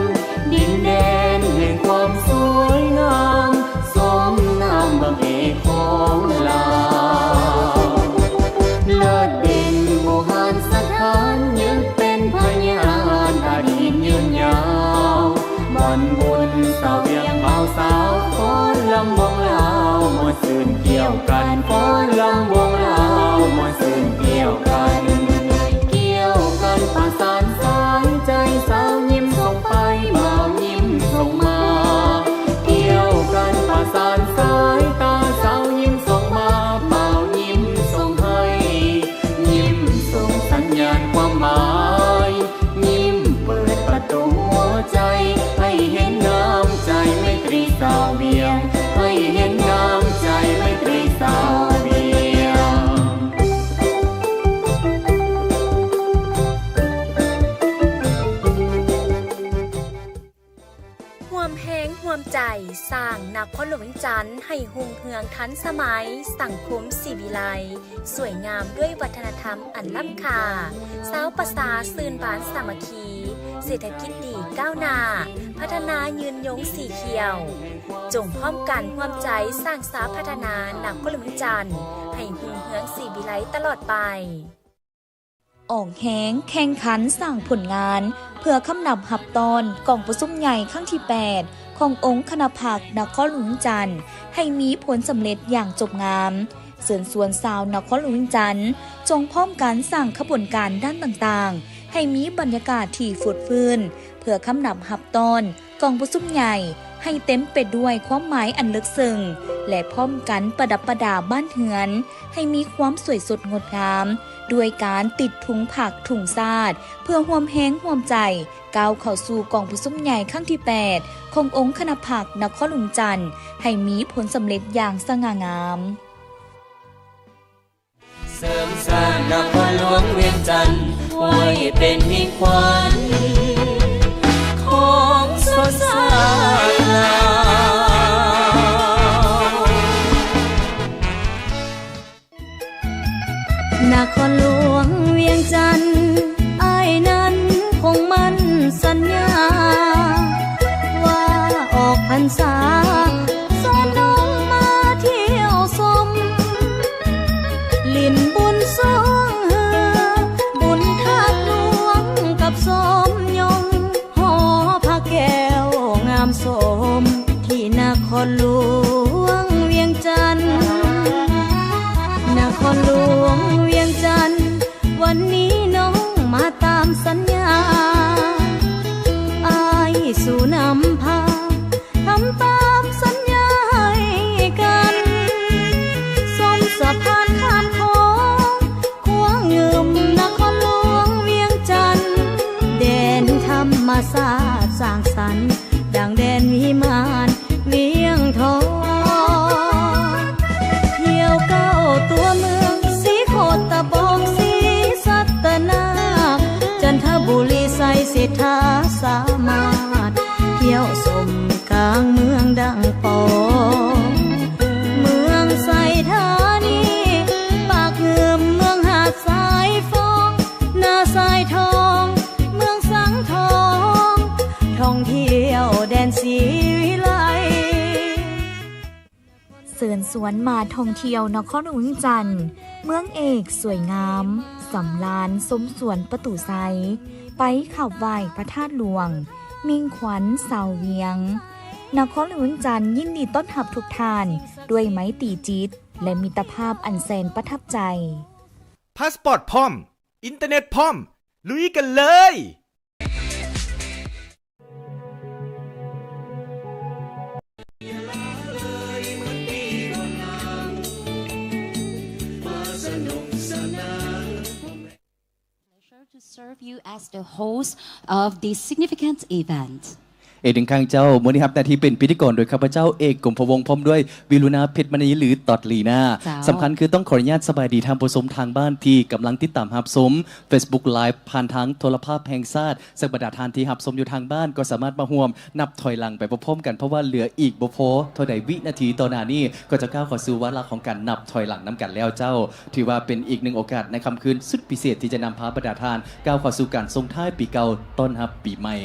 ດິນແດນແຫ່ງຄວາມສວຍງາມ ສົມນາມບັກເອກຂອງລາວ ເລີດເດັ່ນບູຮານສະຖານ ຍຶດເປັນພະຍານອະດີດຍືນຍາວ ບ່ອນບຸນສະຫວຽງບ່າວສາວ ຟ້ອນລຳວົງລາວ ມ່ວນຊື່ນກ່ຽວກັນ ຟ້ອນລຳວົງລາວ ມ່ວນຊື່ນກ່ຽວກັນ ກ່ຽວກັນປະສານສາຍໃຈ ສາວຍິ້ມສົ່ງໄປ ບ່າວຍິ້ມສົ່ງມາ ກ່ຽວກັນປະສານສາຍຕາ ສາວຍິ້ມສົ່ງມາ ບ່າວຍິ້ມສົ່ງໃຫ້ ຍິ້ມສົ່ງສັນຍານຄວາມໝາຍ ຍິ້ມເປີດປະຕູຫົວໃຈ ໃຫ້ເຫັນນ້ຳໃຈໄມຕຣີຊາວວຽງ ໃຫ້ເຫັນນ້ຳໃຈໄມຕຣີຊາວວຽງ. ຮ່ວມແຮງຮ່ວມໃຈສ້າງນະຄອນຫຼວງວຽງຈັນໃຫ້ຮຸ່ງເຮືອງທັນສະໄໝ, ສັງຄົມສີວິໄລ, ສວຍງາມດ້ວຍວັດທະນະທຳອັນລ້ຳຄ່າ, ຊາວປະຊາຊື່ນບານສາມັກຄີ, ເສດຖະກິດດີກ້າວໜ້າ, ພັດທະນາຍືນຍົງສີຂຽວ. ຈົ່ງພ້ອມກັນຮ່ວມໃຈສ້າງສາພັດທະນານະຄອນຫຼວງວຽງຈັນໃຫ້ຮຸ່ງເຮືອງສີວິໄລຕະຫຼອດໄປ. ອອກແຮງແຂ່ງຂັນສ້າງຜົນງານ ເພື່ອຄຳນັບຮັບຕ້ອນກອງປະຊຸມໃຫຍ່ຄັ້ງທີແປດ ຂອງອົງຄະນະພັກນະຄອນຫຼວງວຽງຈັນ ໃຫ້ມີຜົນສຳເລັດຢ່າງຈົບງາມ. ເຊີນຊວນຊາວນະຄອນຫຼວງວຽງຈັນ ຈົ່ງພ້ອມກັນສ້າງຂະບວນການດ້ານຕ່າງໆ ໃຫ້ມີບັນຍາກາດທີ່ຟົດຟື້ນ ເພື່ອຄຳນັບຮັບຕ້ອນ ກອງປະຊຸມໃຫຍ່ໃຫ້ເຕັມໄປດ້ວຍຄວາມໝາຍອັນເລິກເຊິ່ງ ແລະ ພ້ອມກັນປະດັບປະດາບ້ານເຮືອນໃຫ້ມີຄວາມສວຍສົດງົດງາມ ດ້ວຍການຕິດທຸງພັກທຸງຊາດ ເພື່ອຮ່ວມແຮງຮ່ວມໃຈກ້າວເຂົ້າສູ່ກອງປະຊຸມໃຫຍ່ຄັ້ງທີແປດ ຂອງອົງຄະນະພັກນະຄອນຫຼວງວຽງຈັນ ໃຫ້ມີຜົນສຳເລັດຢ່າງສະຫງ່າງາມ. ເສີມສ້າງນະຄອນຫຼວງວຽງຈັນ ໄວ້ເປັນມິ່ງຂວັນຂອງຊົນຊາດລາວ. ນະຄອນຫຼວງວຽງຈັນ ອ້າຍນັ້ນຄົງໝັ້ນສັນຍາ ວ່າອອກພັນສາ ຊວນນ້ອງມາທ່ຽວຊົມ ຫຼິ້ນບຸນຊ່ວງເຮືອ ບຸນທາດຫຼວງກັບຊົມຍົງ ຫໍພະແກ້ວງາມສົມ ທີ່ນະຄອນຫຼວງວຽງຈັນ ນະຄອນຫຼວງວຽງຈັນ ວັນນີ້ນ້ອງມາຕາມສັນຍາ ອ້າຍສູ່ນຳພາ ທຳຕາມສັນຍາໃຫ້ກັນ ຊົມສະພານຂ້າມຂອງ ຂົວງື່ມນະຄອນຫຼວງວຽງຈັນ ແດນທຳມະຊາດສ້າງສັນ ດັ່ງແດນວິມານວຽງທອງ ທ່ຽວເກົ້າຕົວເມືອງ ສີໂຄດຕະບອງ ສີສັດຕະນາກ ຈັນທະບູລີ ໄຊເສດຖາ ສາມາດ ທ່ຽວຊົມກາງເມືອງດັ່ງປອງ ເມືອງໄຊທານີ ປາກງື່ມ ເມືອງຫາດຊາຍຟອງ ນາຊາຍທອງ ເມືອງສັງທອງ ທ່ອງທ່ຽວແດນສີວິໄລ. ເຊີນຊວນມາທ່ອງທ່ຽວນະຄອນຫຼວງວຽງຈັນ ເມືອງເອກສວຍງາມ ສຳລານຊົມສວນປະຕູໄຊ ໄປຂັບໄຫວ້ພະທາດຫຼວງ, ມິ່ງຂວັນຊາວວຽງ. ນະຄອນຫຼວງວຽງຈັນຍິນດີຕ້ອນຮັບທຸກທ່ານດ້ວຍໄມຕີຈິດ ແລະ ມິດຕະພາບອັນແສນປະທັບໃຈ. ພາສປອດພ້ອມ, ອິນເຕີເນັດພ້ອມ, ລຸຍກັນເລີຍ! Pleasure to serve you as the host of this significant event. ເອກໜຶ່ງຄັ້ງເຈົ້າ, ມື້ນີ້ຮັບໜ້າທີ່ເປັນພິທີກອນໂດຍຂ້າພະເຈົ້າ ເອກ ກົມພະວົງ ພ້ອມດ້ວຍ ວິລຸນາ ເພັດມະນີ ຫຼື ຕອດລີນາ. ເຈົ້າ. ສຳຄັນຄືຕ້ອງຂໍອະນຸຍາດສະບາຍດີທ່ານຜູ້ຊົມທາງບ້ານທີ່ກຳລັງຕິດຕາມຮັບຊົມ Facebook Live ຜ່ານທາງໂທລະພາບແຫ່ງຊາດ, ເຊິ່ງບັນດາທ່ານທີ່ຮັບຊົມຢູ່ທາງບ້ານກໍສາມາດມາຮ່ວມນັບຖອຍຫຼັງໄປພ້ອມໆກັນ, ເພາະວ່າເຫຼືອອີກບໍ່ພໍເທົ່າໃດວິນາທີຕໍ່ໜ້ານີ້ ກໍຈະກ້າວເຂົ້າສູ່ວາລະຂອງການນັບຖອຍຫຼັງນຳກັນແລ້ວເຈົ້າ. ຖືວ່າເປັນອີກໜຶ່ງໂອກາດໃນຄ່ຳຄືນສຸດພິເສດທີ່ຈະນຳພາບັນດາທ່ານກ້າວເຂົ້າສູ່ການສົ່ງທ້າຍປີເກົ່າ ຕ້ອນຮັບປີໃໝ່.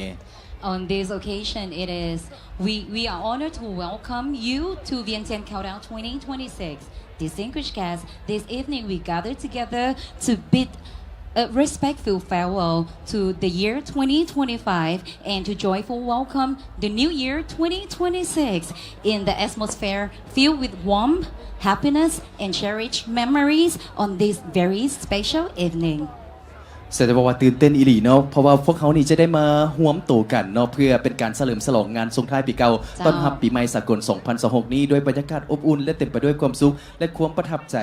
On this occasion, it is, we, we are honored to welcome you to Vientiane Countdown twenty twenty-six. Distinguished guests, this evening we gather together to bid a respectful farewell to the year twenty twenty-five and to joyful welcome the new year twenty twenty-six in the atmosphere filled with warmth, happiness, and cherished memories on this very special evening. ສະແດງວ່າຕື່ນເຕັ້ນອີ່ຫຼີເນາະ, ເພາະວ່າພວກເຮົານີ້ຈະໄດ້ມາຮວມໂຕກັນເນາະ ເພື່ອເປັນການສະເຫຼີມສະຫຼອງງານສົ່ງທ້າຍປີເກົ່າ ເຈົ້າ ຕ້ອນຮັບປີໃໝ່ສາກົນສອງພັນຊາວຫົກນີ້ ດ້ວຍບັນຍາກາດອົບອຸ່ນ ແລະ ເຕັມໄປດ້ວຍຄວາມສຸກ ແລະ ຄວາມປະທັບໃຈ.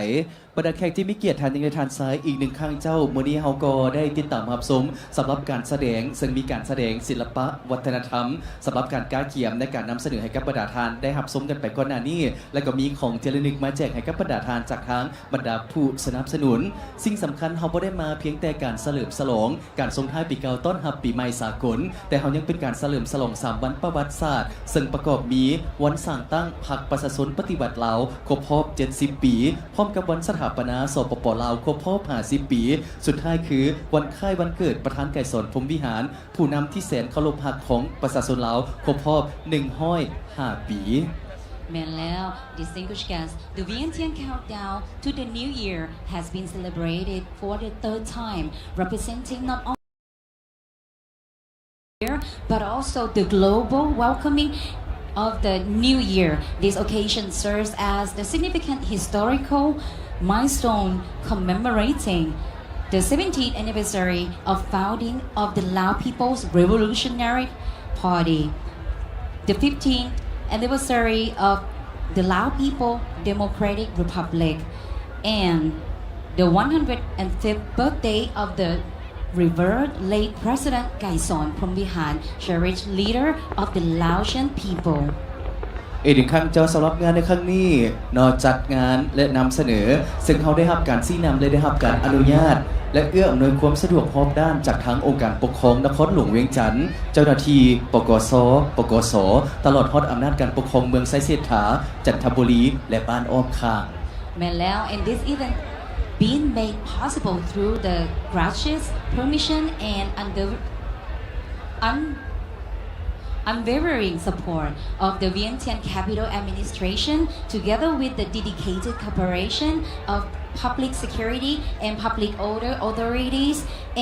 ບັນດາແຂກທີ່ມີກຽດ, ທ່ານຍິງ ແລະ ທ່ານຊາຍ, ອີກໜຶ່ງຄັ້ງເຈົ້າ, ມື້ນີ້ເຮົາກໍໄດ້ຕິດຕາມຮັບຊົມສຳລັບການສະແດງ, ເຊິ່ງມີການສະແດງສິລະປະວັດທະນະທຳ ສຳລັບການກະກຽມໃນການນຳສະເໜີໃຫ້ກັບບັນດາທ່ານໄດ້ຮັບຊົມກັນໄປກ່ອນໜ້ານີ້, ແລະ ກໍມີຂອງທີ່ລະນຶກມາແຈກໃຫ້ກັບບັນດາທ່ານຈາກທາງບັນດາຜູ້ສະໜັບສະໜູນ. ສິ່ງສຳຄັນ, ເຮົາບໍ່ໄດ້ມາພຽງແຕ່ການສະເຫຼີມສະຫຼອງ ການສົ່ງທ້າຍປີເກົ່າຕ້ອນຮັບປີໃໝ່ສາກົນ, ແຕ່ເຮົາຍັງເປັນການສະເຫຼີມສະຫຼອງສາມວັນປະຫວັດສາດ, ເຊິ່ງປະກອບມີວັນສ້າງຕັ້ງພັກປະຊາຊົນປະຕິວັດລາວຄົບຮອບເຈັດສິບປີ, ພ້ອມກັບວັນສະຖາປະນາ ສປປ ລາວ ຄົບຮອບຫ້າສິບປີ, ສຸດທ້າຍຄືວັນຄ້າຍວັນເກີດປະທານໄກສອນ ພົມວິຫານ, ຜູ້ນຳທີ່ແສນເຄົາລົບຮັກຂອງປະຊາຊົນລາວ ຄົບຮອບໜຶ່ງຮ້ອຍຫ້າປີ. ແມ່ນແລ້ວ, distinguished guests, the Vientiane Countdown to the New Year has been celebrated for the third time, representing not only year, but also the global welcoming of the new year. This occasion serves as the significant historical milestone commemorating the seventeenth anniversary of founding of the Lao People's Revolutionary Party, the fifteenth anniversary of the Lao People Democratic Republic, and the one hundred fifth birthday of the revered late President Gaisorn Phomvihan, cherished leader of the Laotian people. ເອີ ອີກຄັ້ງເຈົ້າ, ສຳລັບງານໃນຄັ້ງນີ້ເນາະ ຈັດງານ ແລະ ນຳສະເໜີ, ເຊິ່ງເຮົາໄດ້ຮັບການຊີ້ນຳ ແລະ ໄດ້ຮັບການອະນຸຍາດ ແລະ ເອື້ອອຳນວຍຄວາມສະດວກຮອບດ້ານຈາກທາງອົງການປົກຄອງນະຄອນຫຼວງວຽງຈັນ, ເຈົ້າໜ້າທີ່ ປກສ, ປກສ, ຕະຫຼອດຮອດອຳນາດການປົກຄອງເມືອງໄຊເສດຖາ, ຈັນທະບູລີ ແລະ ບ້ານອ້ອມຂ້າງ. ແມ່ນແລ້ວ, and this event being made possible through the gracious permission and under, un-, unwavering support of the Vientiane Capital Administration, together with the dedicated cooperation of public security and public order authorities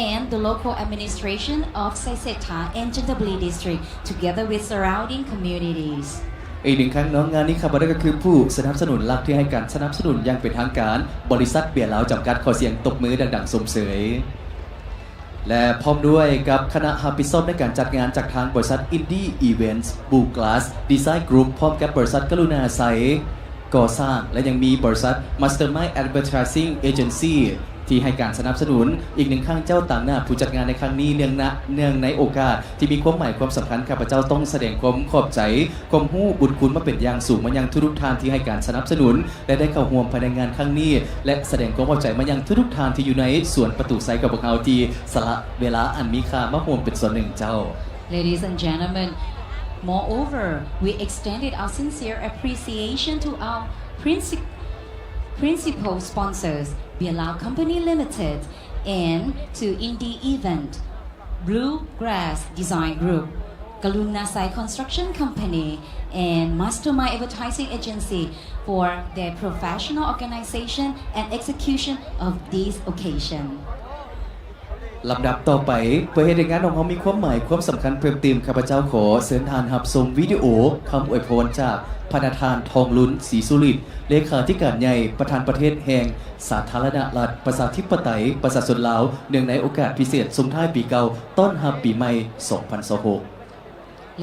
and the local administration of Saisetha and Chantaburi District, together with surrounding communities. ອີກໜຶ່ງຄັ້ງເນາະ, ງານນີ້ຂ້າພະເຈົ້າກໍຄືຜູ້ສະໜັບສະໜູນຫຼັກທີ່ໃຫ້ການສະໜັບສະໜູນຢ່າງເປັນທາງການ, ບໍລິສັດເບຍລາວຈຳກັດ. ຂໍສຽງຕົບມືດັງໆຊົມເຊີຍ. ແລະ ພ້ອມດ້ວຍກັບຄະນະຮັບຜິດຊອບໃນການຈັດງານຈາກທາງບໍລິສັດ Indie Events, Blue Glass Design Group ພ້ອມກັບບໍລິສັດກະລຸນາໄຊກໍ່ສ້າງ ແລະ ຍັງມີບໍລິສັດ Mastermind Advertising Agency ທີ່ໃຫ້ການສະໜັບສະໜູນ. ອີກໜຶ່ງຄັ້ງເຈົ້າ, ຕາງໜ້າຜູ້ຈັດງານໃນຄັ້ງນີ້, ເນື່ອງນະ, ເນື່ອງໃນໂອກາດທີ່ມີຄວາມໝາຍຄວາມສຳຄັນ, ຂ້າພະເຈົ້າຕ້ອງສະແດງຄວາມຂອບໃຈ, ຄວາມຮູ້ບຸນຄຸນມາເປັນຢ່າງສູງມາຍັງທຸກໆທ່ານທີ່ໃຫ້ການສະໜັບສະໜູນ ແລະ ໄດ້ເຂົ້າຮ່ວມພາຍໃນງານຄັ້ງນີ້ ແລະ ສະແດງຄວາມຂອບໃຈມາຍັງທຸກໆທ່ານທີ່ຢູ່ໃນສວນປະຕູໄຊຂອງພວກເຮົາ ທີ່ສະຫຼະເວລາອັນມີຄ່າມາຮ່ວມເປັນສ່ວນໜຶ່ງເຈົ້າ. Ladies and gentlemen, moreover, we extended our sincere appreciation to our princi-, principal sponsors, Beer Lao Company Limited, and to Indie Event, Blue Grass Design Group, Kalunasai Construction Company, and Mastermind Advertising Agency for their professional organization and execution of this occasion. ລຳດັບຕໍ່ໄປ, ເພື່ອເຮັດໃຫ້ງານຂອງເຮົາມີຄວາມໝາຍ, ຄວາມສຳຄັນເພີ່ມຕື່ມ, ຂ້າພະເຈົ້າຂໍເຊີນທ່ານຮັບຊົມວິດີໂອຄຳອວຍພອນຈາກພະນະທ່ານ ທອງລຸນ ສີສຸລິດ, ເລຂາທິການໃຫຍ່ ປະທານປະເທດແຫ່ງສາທາລະນະລັດ ປະຊາທິປະໄຕ ປະຊາຊົນລາວ, ເນື່ອງໃນໂອກາດພິເສດສົ່ງທ້າຍປີເກົ່າ ຕ້ອນຮັບປີໃໝ່ ສອງພັນຊາວຫົກ.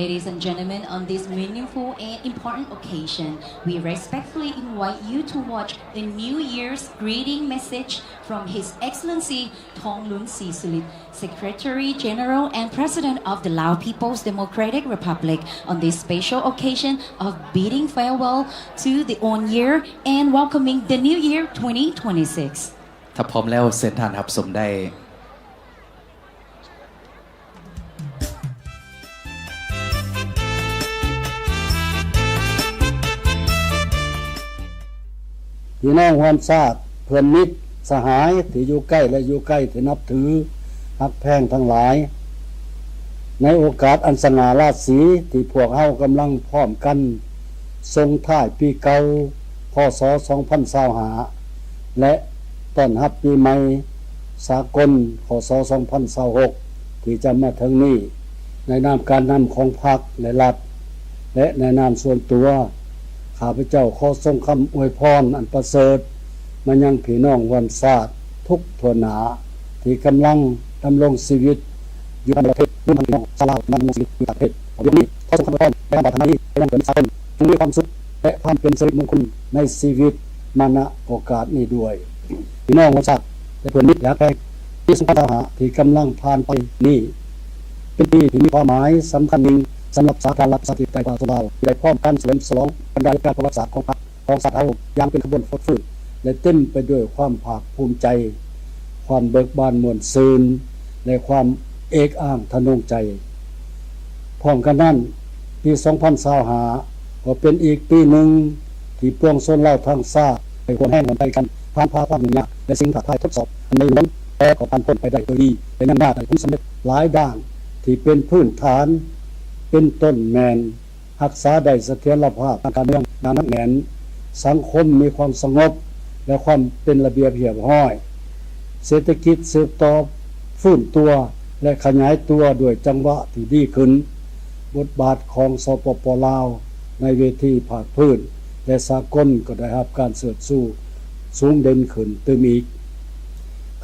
Ladies and gentlemen, on this meaningful and important occasion, we respectfully invite you to watch a New Year's greeting message from His Excellency Thongloun Sisoulith, Secretary General and President of the Lao People's Democratic Republic, on this special occasion of bidding farewell to the old year and welcoming the new year twenty twenty-six. ຖ້າພ້ອມແລ້ວ ເຊີນທ່ານຮັບຊົມໄດ້. ພີ່ນ້ອງຮ່ວມຊາດ, ເພື່ອນມິດສະຫາຍທີ່ຢູ່ໃກ້ ແລະ ຢູ່ໄກ ທີ່ນັບຖືຮັກແພງທັງຫຼາຍ, ໃນໂອກາດອັນສະຫງ່າລາສີ ທີ່ພວກເຮົາກຳລັງພ້ອມກັນສົ່ງທ້າຍປີເກົ່າ ຄ.ສ. ສອງພັນຊາວຫ້າ ແລະ ຕ້ອນຮັບປີໃໝ່ສາກົນ ຄ.ສ. ສອງພັນຊາວຫົກ ທີ່ຈະມາເຖິງນີ້, ໃນນາມການນຳຂອງພັກ ແລະ ລັດ ແລະ ໃນນາມສ່ວນຕົວ, ຂ້າພະເຈົ້າຂໍສົ່ງຄຳອວຍພອນອັນປະເສີດມາຍັງພີ່ນ້ອງຮ່ວມຊາດທຸກທົ່ວໜ້າ ທີ່ກຳລັງດຳລົງຊີວິດຢູ່ໃນປະເທດ, ລວມທັງພີ່ນ້ອງຊາວລາວທີ່ກຳລັງດຳລົງຊີວິດຢູ່ຕ່າງປະເທດ. ດຽວນີ້ ຂໍສົ່ງຄຳອວຍພອນ ແລະ ຄຳປາຖະໜາດີ ໃຫ້ນຳເຖິງສາກົນ ຈົ່ງມີຄວາມສຸກ ແລະ ຄວາມເປັນສິລິມົງຄົນໃນຊີວິດ ມາ ນະ ໂອກາດນີ້ດ້ວຍ. ພີ່ນ້ອງຮ່ວມຊາດ ແລະ ເພື່ອນມິດທີ່ຮັກແພງ, ປີສອງພັນຊາວຫ້າ ທີ່ກຳລັງຜ່ານໄປນີ້ ເປັນປີທີ່ມີຄວາມໝາຍສຳຄັນຍິ່ງສຳລັບສາທາລະນະລັດ ປະຊາທິປະໄຕ ປະຊາຊົນລາວ ທີ່ໄດ້ພ້ອມກັນສະເຫຼີມສະຫຼອງບັນດາເຫດການປະຫວັດສາດຂອງພັກ ຂອງຊາດເຮົາ ຢ່າງເປັນຂະບວນຟົດຟື້ນ ແລະ ເຕັມໄປດ້ວຍຄວາມພາກພູມໃຈ, ຄວາມເບີກບານມ່ວນຊື່ນ ແລະ ຄວາມເອກອ້າງທະນົງໃຈ. ພ້ອມກັນນັ້ນ, ປີສອງພັນຊາວຫ້າ ກໍເປັນອີກປີໜຶ່ງທີ່ປວງຊົນລາວທັງຊາດໄດ້ຮ່ວມແຮງຮ່ວມໃຈກັນ ຜ່ານຜ່າຄວາມຫຍຸ້ງຍາກ ແລະ ສິ່ງທ້າທາຍທົດສອບອັນໃຫຍ່ຫຼວງ, ແຕ່ກໍຜ່ານພົ້ນໄປໄດ້ໂດຍດີ ແລະ ຍັງມາໄດ້ຜົນສຳເລັດຫຼາຍດ້ານ ທີ່ເປັນພື້ນຖານ ເປັນຕົ້ນແມ່ນ ຮັກສາໄດ້ສະຖຽນລະພາບທາງການເມືອງຢ່າງໜັກແໜ້ນ, ສັງຄົມມີຄວາມສະຫງົບ ແລະ ຄວາມເປັນລະບຽບຮຽບຮ້ອຍ, ເສດຖະກິດສືບຕໍ່ຟື້ນຕົວ ແລະ ຂະຫຍາຍຕົວດ້ວຍຈັງຫວະທີ່ດີຂຶ້ນ. ບົດບາດຂອງ ສປປ ລາວ ໃນເວທີພາກພື້ນ ແລະ ສາກົນກໍໄດ້ຮັບການເຊີດຊູສູງເດັ່ນຂຶ້ນຕື່ມອີກ.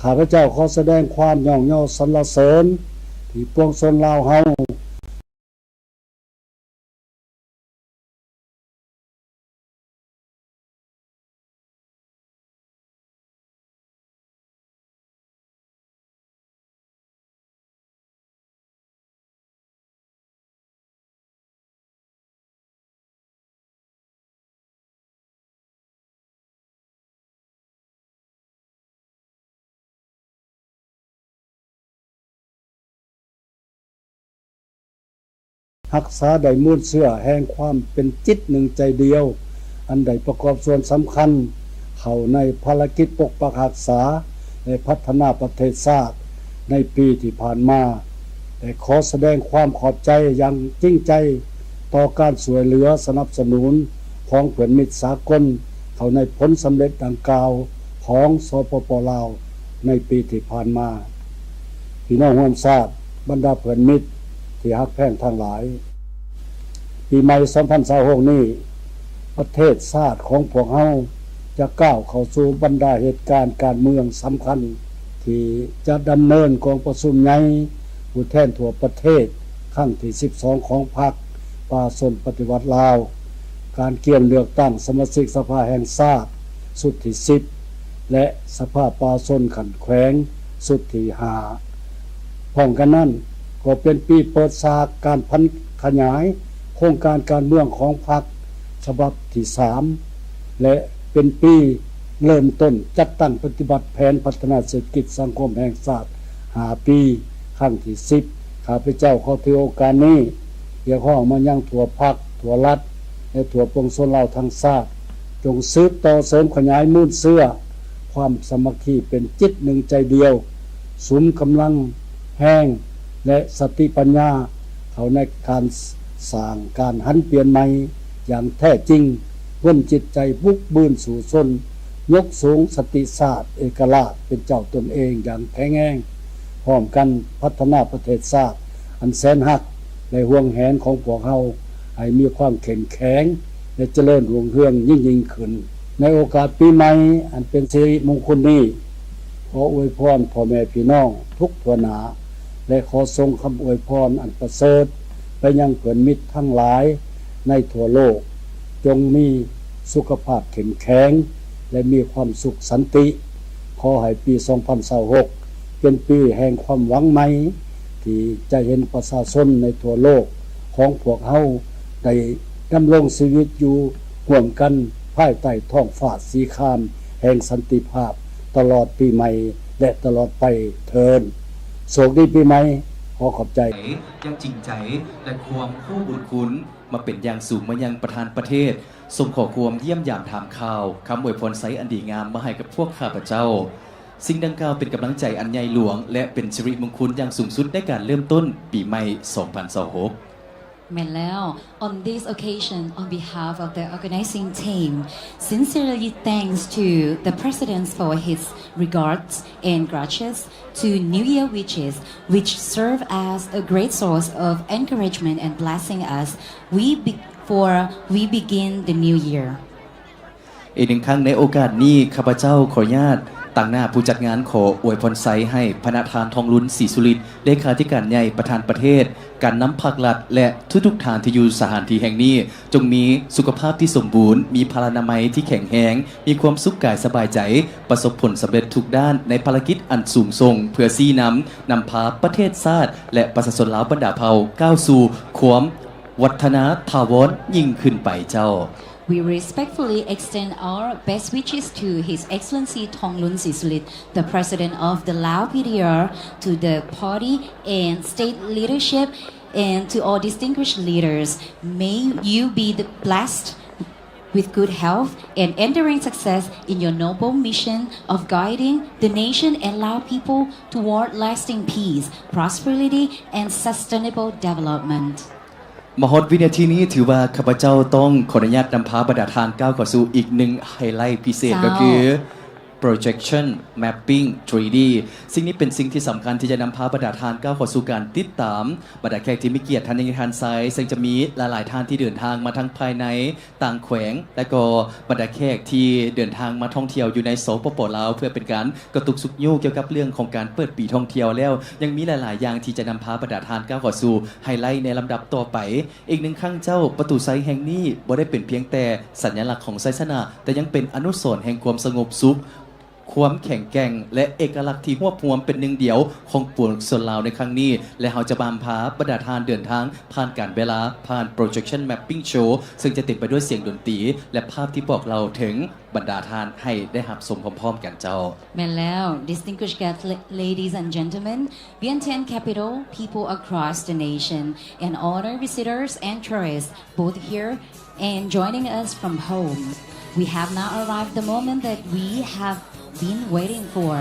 ຂ້າພະເຈົ້າຂໍສະແດງຄວາມຍ້ອງຍໍສັນລະເສີນທີ່ປວງຊົນລາວເຮົາ ຮັກສາໄດ້ມູນເຊື້ອແຫ່ງຄວາມເປັນຈິດໜຶ່ງໃຈດຽວ ອັນໄດ້ປະກອບສ່ວນສຳຄັນເຂົ້າໃນພາລະກິດປົກປັກຮັກສາ ແລະ ພັດທະນາປະເທດຊາດໃນປີທີ່ຜ່ານມາ ແລະ ຂໍສະແດງຄວາມຂອບໃຈຢ່າງຈິງໃຈຕໍ່ການຊ່ວຍເຫຼືອສະໜັບສະໜູນຂອງເພື່ອນມິດສາກົນເຂົ້າໃນຜົນສຳເລັດດັ່ງກ່າວຂອງ ສປປ ລາວ ໃນປີທີ່ຜ່ານມາ. ພີ່ນ້ອງຮ່ວມຊາດ, ບັນດາເພື່ອນມິດທີ່ຮັກແພງທັງຫຼາຍ, ປີໃໝ່ສອງພັນຊາວຫົກນີ້ ປະເທດຊາດຂອງພວກເຮົາຈະກ້າວເຂົ້າສູ່ບັນດາເຫດການການເມືອງສຳຄັນ ທີ່ຈະດຳເນີນກອງປະຊຸມໃຫຍ່ຜູ້ແທນທົ່ວປະເທດຄັ້ງທີສິບສອງຂອງພັກປະຊາຊົນປະຕິວັດລາວ, ການກຽມເລືອກຕັ້ງສະມາຊິກສະພາແຫ່ງຊາດຊຸດທີສິບ ແລະ ສະພາປະຊາຊົນຂັ້ນແຂວງຊຸດທີຫ້າ. ພ້ອມກັນນັ້ນ ກໍເປັນປີເປີດສາກການຜັນຂະຫຍາຍໂຄງການການເມືອງຂອງພັກສະບັບທີສາມ ແລະ ເປັນປີເລີ່ມຕົ້ນຈັດຕັ້ງປະຕິບັດແຜນພັດທະນາເສດຖະກິດສັງຄົມແຫ່ງຊາດຫ້າປີ ຄັ້ງທີສິບ. ຂ້າພະເຈົ້າຂໍຖືໂອກາດນີ້ຮຽກຮ້ອງມາຍັງທົ່ວພັກ, ທົ່ວລັດ ແລະ ທົ່ວປວງຊົນລາວທັງຊາດ, ຈົ່ງສືບຕໍ່ເສີມຂະຫຍາຍມູນເຊື້ອຄວາມສາມັກຄີເປັນຈິດໜຶ່ງໃຈດຽວ, ສຸມກຳລັງແຮງ ແລະ ສະຕິປັນຍາເຂົ້າໃນການສ້າງການຫັນປ່ຽນໃໝ່ຢ່າງແທ້ຈິງ, ເປັນຈິດໃຈບຸກບືນສູ້ຊົນ, ຍົກສູງສະຕິຊາດເອກະລາດເປັນເຈົ້າຕົນເອງຢ່າງແຂງແຮງ, ພ້ອມກັນພັດທະນາປະເທດຊາດອັນແສນຮັກ ແລະ ຫວງແຫນຂອງພວກເຮົາ ໃຫ້ມີຄວາມເຂັ້ມແຂງ ແລະ ຈະເລີນຮຸ່ງເຮືອງຍິ່ງໆຂຶ້ນ. ໃນໂອກາດປີໃໝ່ອັນເປັນສິລິມຸງຄຸນນີ້, ຂໍອວຍພອນພໍ່ແມ່ພີ່ນ້ອງທຸກທົ່ວໜ້າ ແລະ ຂໍສົ່ງຄຳອວຍພອນອັນປະເສີດໄປຍັງເພື່ອນມິດທັງຫຼາຍໃນທົ່ວໂລກ, ຈົ່ງມີສຸຂະພາບເຂັ້ມແຂງ ແລະ ມີຄວາມສຸກສັນຕິ. ຂໍໃຫ້ປີສອງພັນຊາວຫົກເປັນປີແຫ່ງຄວາມຫວັງໃໝ່ ທີ່ຈະເຫັນປະຊາຊົນໃນທົ່ວໂລກຂອງພວກເຮົາໄດ້ດຳລົງຊີວິດຢູ່ຮ່ວມກັນພາຍໃຕ້ທ້ອງຟ້າສີຄາມແຫ່ງສັນຕິພາບ ຕະຫຼອດປີໃໝ່ ແລະ ຕະຫຼອດໄປເທີ້ນ. ໂຊກດີປີໃໝ່. ຂໍຂອບໃຈ. ຢ່າງຈິງໃຈ ແລະ ຄວາມຮູ້ບຸນຄຸນ ມາເປັນຢ່າງສູງມາຍັງປະທານປະເທດ, ສົ່ງຂໍ້ຄວາມຢ້ຽມຢາມຖາມຂ່າວ, ຄຳອວຍພອນໄຊອັນດີງາມມາໃຫ້ກັບພວກຂ້າພະເຈົ້າ. ສິ່ງດັ່ງກ່າວເປັນກຳລັງໃຈອັນໃຫຍ່ຫຼວງ ແລະ ເປັນສິລິມຸງຄຸນຢ່າງສູງສຸດໃນການເລີ່ມຕົ້ນປີໃໝ່ສອງພັນຊາວຫົກ. ແມ່ນແລ້ວ. On this occasion, on behalf of the organizing team, sincerely thanks to the President for his regards and gracious to New Year wishes, which serve as a great source of encouragement and blessing as we be-, before we begin the new year. ອີກໜຶ່ງຄັ້ງໃນໂອກາດນີ້, ຂ້າພະເຈົ້າຂໍອະນຸຍາດຕາງໜ້າຜູ້ຈັດງານ ຂໍອວຍພອນໄຊໃຫ້ພະນະທ່ານ ທອງລຸນ ສີສຸລິດ ເລຂາທິການໃຫຍ່ ປະທານປະເທດ, ການນຳພາກລັດ ແລະ ທຸກໆທ່ານທີ່ຢູ່ສະຖານທີ່ແຫ່ງນີ້ ຈົ່ງມີສຸຂະພາບທີ່ສົມບູນ, ມີພະລານາໄມທີ່ແຂງແຮງ, ມີຄວາມສຸກກາຍສະບາຍໃຈ, ປະສົບຜົນສຳເລັດທຸກດ້ານໃນພາລະກິດອັນສູງສົ່ງ ເພື່ອຊີ້ນຳ, ນຳພາປະເທດຊາດ ແລະ ປະຊາຊົນລາວບັນດາເຜົ່າ ກ້າວສູ່ຄວາມວັດທະນາຖາວອນຍິ່ງຂຶ້ນໄປເຈົ້າ. We respectfully extend our best wishes to His Excellency Thongluin Sisoulith, the President of the Lao P D R, to the party and state leadership, and to all distinguished leaders. May you be the blessed with good health and enduring success in your noble mission of guiding the nation and Lao people toward lasting peace, prosperity, and sustainable development. ມາຮອດວິນາທີນີ້ ຖືວ່າຂ້າພະເຈົ້າຕ້ອງຂໍອະນຸຍາດນຳພາບັນດາທ່ານກ້າວເຂົ້າສູ່ອີກໜຶ່ງໄຮໄລພິເສດ ເຈົ້າ ກໍຄື projection mapping three D. ສິ່ງນີ້ເປັນສິ່ງທີ່ສຳຄັນທີ່ຈະນຳພາບັນດາທ່ານກ້າວເຂົ້າສູ່ການຕິດຕາມ. ບັນດາແຂກທີ່ມີກຽດທ່ານໃຫຍ່ທ່ານຊາຍ ເຊິ່ງຈະມີຫຼາຍໆທ່ານທີ່ເດີນທາງມາທັງພາຍໃນ ຕ່າງແຂວງ ແລະ ກໍບັນດາແຂກທີ່ເດີນທາງມາທ່ອງທ່ຽວຢູ່ໃນ ສປປ ລາວ ເພື່ອເປັນການກະຕຸກຊຸກຍູ້ກ່ຽວກັບເລື່ອງຂອງການເປີດປີທ່ອງທ່ຽວແລ້ວ ຍັງມີຫຼາຍໆຢ່າງທີ່ຈະນຳພາບັນດາທ່ານກ້າວເຂົ້າສູ່ໄຮໄລໃນລຳດັບຕໍ່ໄປ. ອີກໜຶ່ງຄັ້ງເຈົ້າ, ປະຕູໄຊແຫ່ງນີ້ບໍ່ໄດ້ເປັນພຽງແຕ່ສັນຍະລັກຂອງໄຊຊະນະ, ແຕ່ຍັງເປັນອະນຸສອນແຫ່ງຄວາມສະຫງົບສຸກ, ຄວາມແຂງແກ່ງ ແລະ ເອກະລັກທີ່ຮວບຮວມເປັນໜຶ່ງດຽວຂອງປວງຊົນລາວໃນຄັ້ງນີ້ ແລະ ເຮົາຈະນຳພາບັນດາທ່ານເດີນທາງຜ່ານການເວລາ, ຜ່ານ projection mapping show ເຊິ່ງຈະເຕັມໄປດ້ວຍສຽງດົນຕີ ແລະ ພາບທີ່ບອກເລົ່າເຖິງບັນດາທ່ານໃຫ້ໄດ້ຮັບຊົມພ້ອມໆກັນເຈົ້າ. ແມ່ນແລ້ວ. Distinguished guests, la-, ladies and gentlemen, Vientiane capital, people across the nation, and honored visitors and tourists, both here and joining us from home. We have now arrived the moment that we have been waiting for.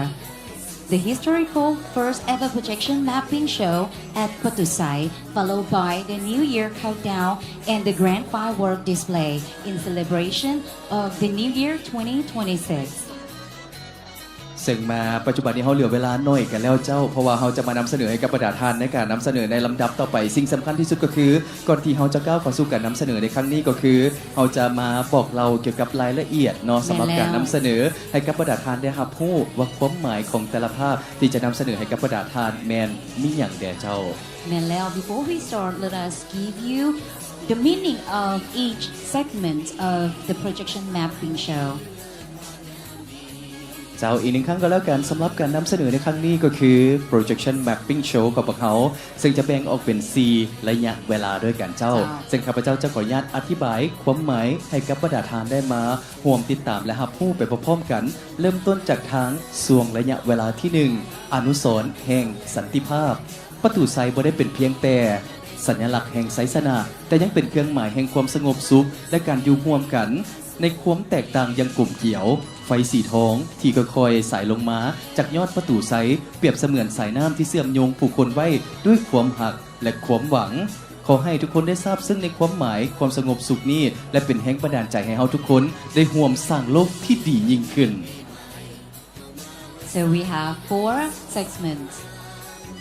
The historical first ever projection mapping show at Patusai, followed by the New Year countdown and the grand firework display in celebration of the New Year twenty twenty-six. ເຊິ່ງມາປັດຈຸບັນນີ້ເຮົາເຫຼືອເວລາໜ້ອຍກັນແລ້ວເຈົ້າ, ເພາະວ່າເຮົາຈະມານຳສະເໜີໃຫ້ກັບບັນດາທ່ານໃນການນຳສະເໜີໃນລຳດັບຕໍ່ໄປ. ສິ່ງສຳຄັນທີ່ສຸດກໍຄື ກ່ອນທີ່ເຮົາຈະກ້າວເຂົ້າສູ່ການນຳສະເໜີໃນຄັ້ງນີ້ກໍຄື ເຮົາຈະມາບອກເລົ່າກ່ຽວກັບລາຍລະອຽດເນາະ, ສຳລັບການນຳສະເໜີໃຫ້ກັບບັນດາທ່ານໄດ້ຮັບຮູ້ວ່າຄວາມໝາຍຂອງແຕ່ລະພາບທີ່ຈະນຳສະເໜີໃຫ້ກັບບັນດາທ່ານແມ່ນມີຫຍັງແດ່ເຈົ້າ. ແມ່ນແລ້ວ. Before we start, let us give you the meaning of each segment of the projection mapping show. ເຈົ້າ, ອີກໜຶ່ງຄັ້ງກໍແລ້ວກັນ, ສຳລັບການນຳສະເໜີໃນຄັ້ງນີ້ກໍຄື projection mapping show ຂອງພວກເຮົາ, ເຊິ່ງຈະແບ່ງອອກເປັນສີ່ໄລຍະເວລາດ້ວຍກັນເຈົ້າ. ເຈົ້າ. ເຊິ່ງຂ້າພະເຈົ້າຈະຂໍອະນຸຍາດອະທິບາຍຄວາມໝາຍໃຫ້ກັບບັນດາທ່ານໄດ້ມາຮ່ວມຕິດຕາມ ແລະ ຮັບຮູ້ໄປພ້ອມໆກັນ. ເລີ່ມຕົ້ນຈາກທາງຊ່ວງໄລຍະເວລາທີໜຶ່ງ, ອະນຸສອນແຫ່ງສັນຕິພາບ. ປະຕູໄຊບໍ່ໄດ້ເປັນພຽງແຕ່ສັນຍະລັກແຫ່ງໄຊຊະນະ, ແຕ່ຍັງເປັນເຄື່ອງໝາຍແຫ່ງຄວາມສະຫງົບສຸກ ແລະ ການຢູ່ຮ່ວມກັນໃນຄວາມແຕກຕ່າງຢ່າງກົມກຽວ. ໄຟສີທອງທີ່ຄ່ອຍໆສາຍລົງມາຈາກຍອດປະຕູໄຊ ປຽບສະເໝືອນສາຍນ້ຳທີ່ເຊື່ອມໂຍງຜູ້ຄົນໄວ້ດ້ວຍຄວາມຮັກ ແລະ ຄວາມຫວັງ. ຂໍໃຫ້ທຸກຄົນໄດ້ຊາບຊຶ້ງໃນຄວາມໝາຍຄວາມສະຫງົບສຸກນີ້ ແລະ ເປັນແຮງບັນດານໃຈໃຫ້ເຮົາທຸກຄົນໄດ້ຮ່ວມສ້າງໂລກທີ່ດີຍິ່ງຂຶ້ນ. So we have four segments.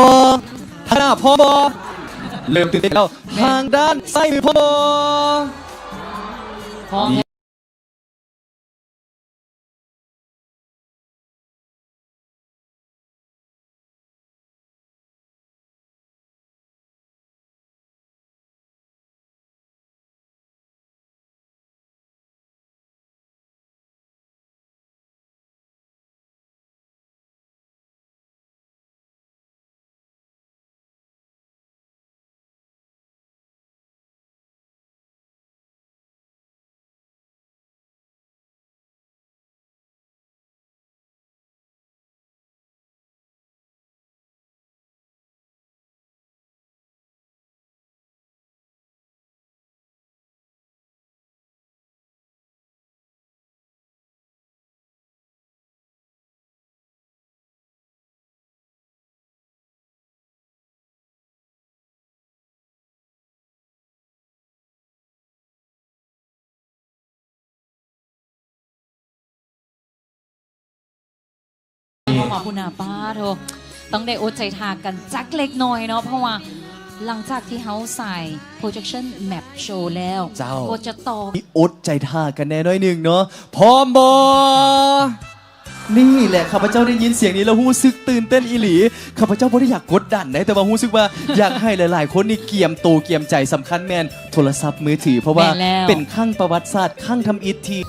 ບໍ່? ທາງໜ້າພ້ອມບໍ່? ເລີ່ມຕື່ນເຕັ້ນແລ້ວ. ທາງດ້ານຊ້າຍມືພ້ອມບໍ່? ພ້ອມ. ເຂົ້າມາພຸ້ນນະ ປາໂທ ຕ້ອງໄດ້ອົດໃຈຖ້າກັນຈັກເລັກນ້ອຍເນາະ ເພາະວ່າຫຼັງຈາກທີ່ເຮົາສາຍ projection map show ແລ້ວ ເຈົ້າ ກໍຈະຕໍ່ ມີອົດໃຈຖ້າກັນແດ່ໜ້ອຍໜຶ່ງເນາະ. ພ້ອມບໍ່? ນີ້ແຫຼະ ຂ້າພະເຈົ້າໄດ້ຍິນສຽງນີ້ແລ້ວຮູ້ສຶກຕື່ນເຕັ້ນອີ່ຫຼີ. ຂ້າພະເຈົ້າບໍ່ໄດ້ຢາກກົດດັນໃດ ແຕ່ວ່າຮູ້ສຶກວ່າຢາກໃຫ້ຫຼາຍໆຄົນນີ້ກຽມໂຕກຽມໃຈ. ສຳຄັນແມ່ນໂທລະສັບມືຖື ເພາະວ່າ ແມ່ນແລ້ວ ເປັນຄັ້ງປະຫວັດສາດຄັ້ງທຳອິດທີ່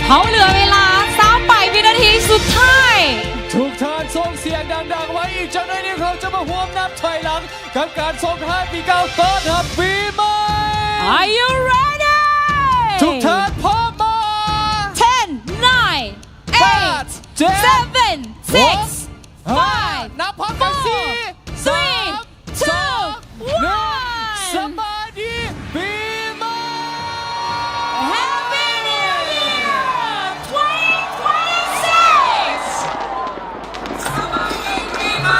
ເຮົາເຫຼືອເວລາຊາວປາຍວິນາທີສຸດທ້າຍ. ທຸກທ່ານສົ່ງສຽງດັງໆ ວ່າອີກຈັກໜ້ອຍໜຶ່ງເຮົາຈະມາຮ່ວມນັບຖອຍຫຼັງ ກັບການສົ່ງທ້າຍປີເກົ່າຕ້ອນຮັບປີໃໝ່. Are you ready? ທຸກທ່ານພ້ອມບໍ່? Ten, nine, eight, seven, six, five, ນັບພ້ອມກັນ four, three, two, one. ສະບາຍດີປີໃໝ່. Happy New Year twenty twenty-six. ສະບາຍດີປີໃໝ່.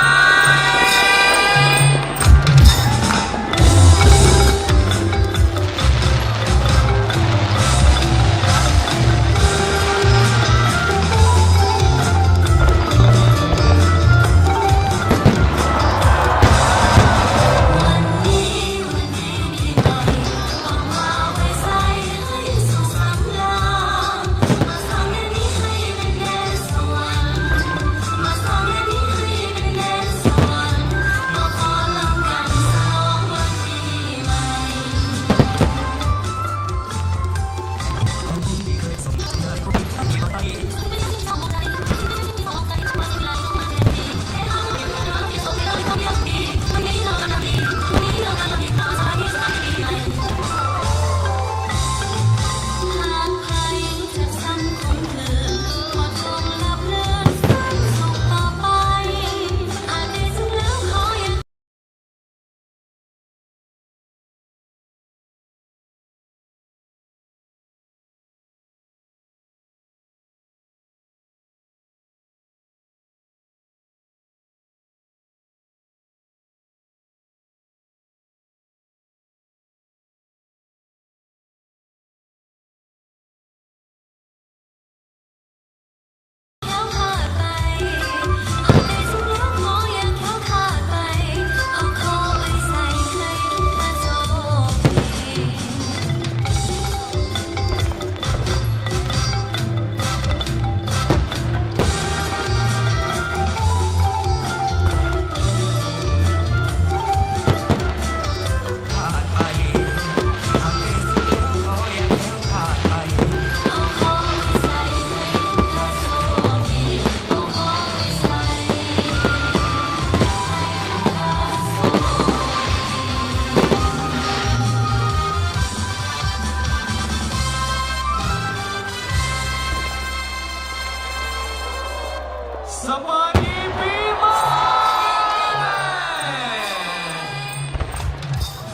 ສະບາຍດີປີໃໝ່.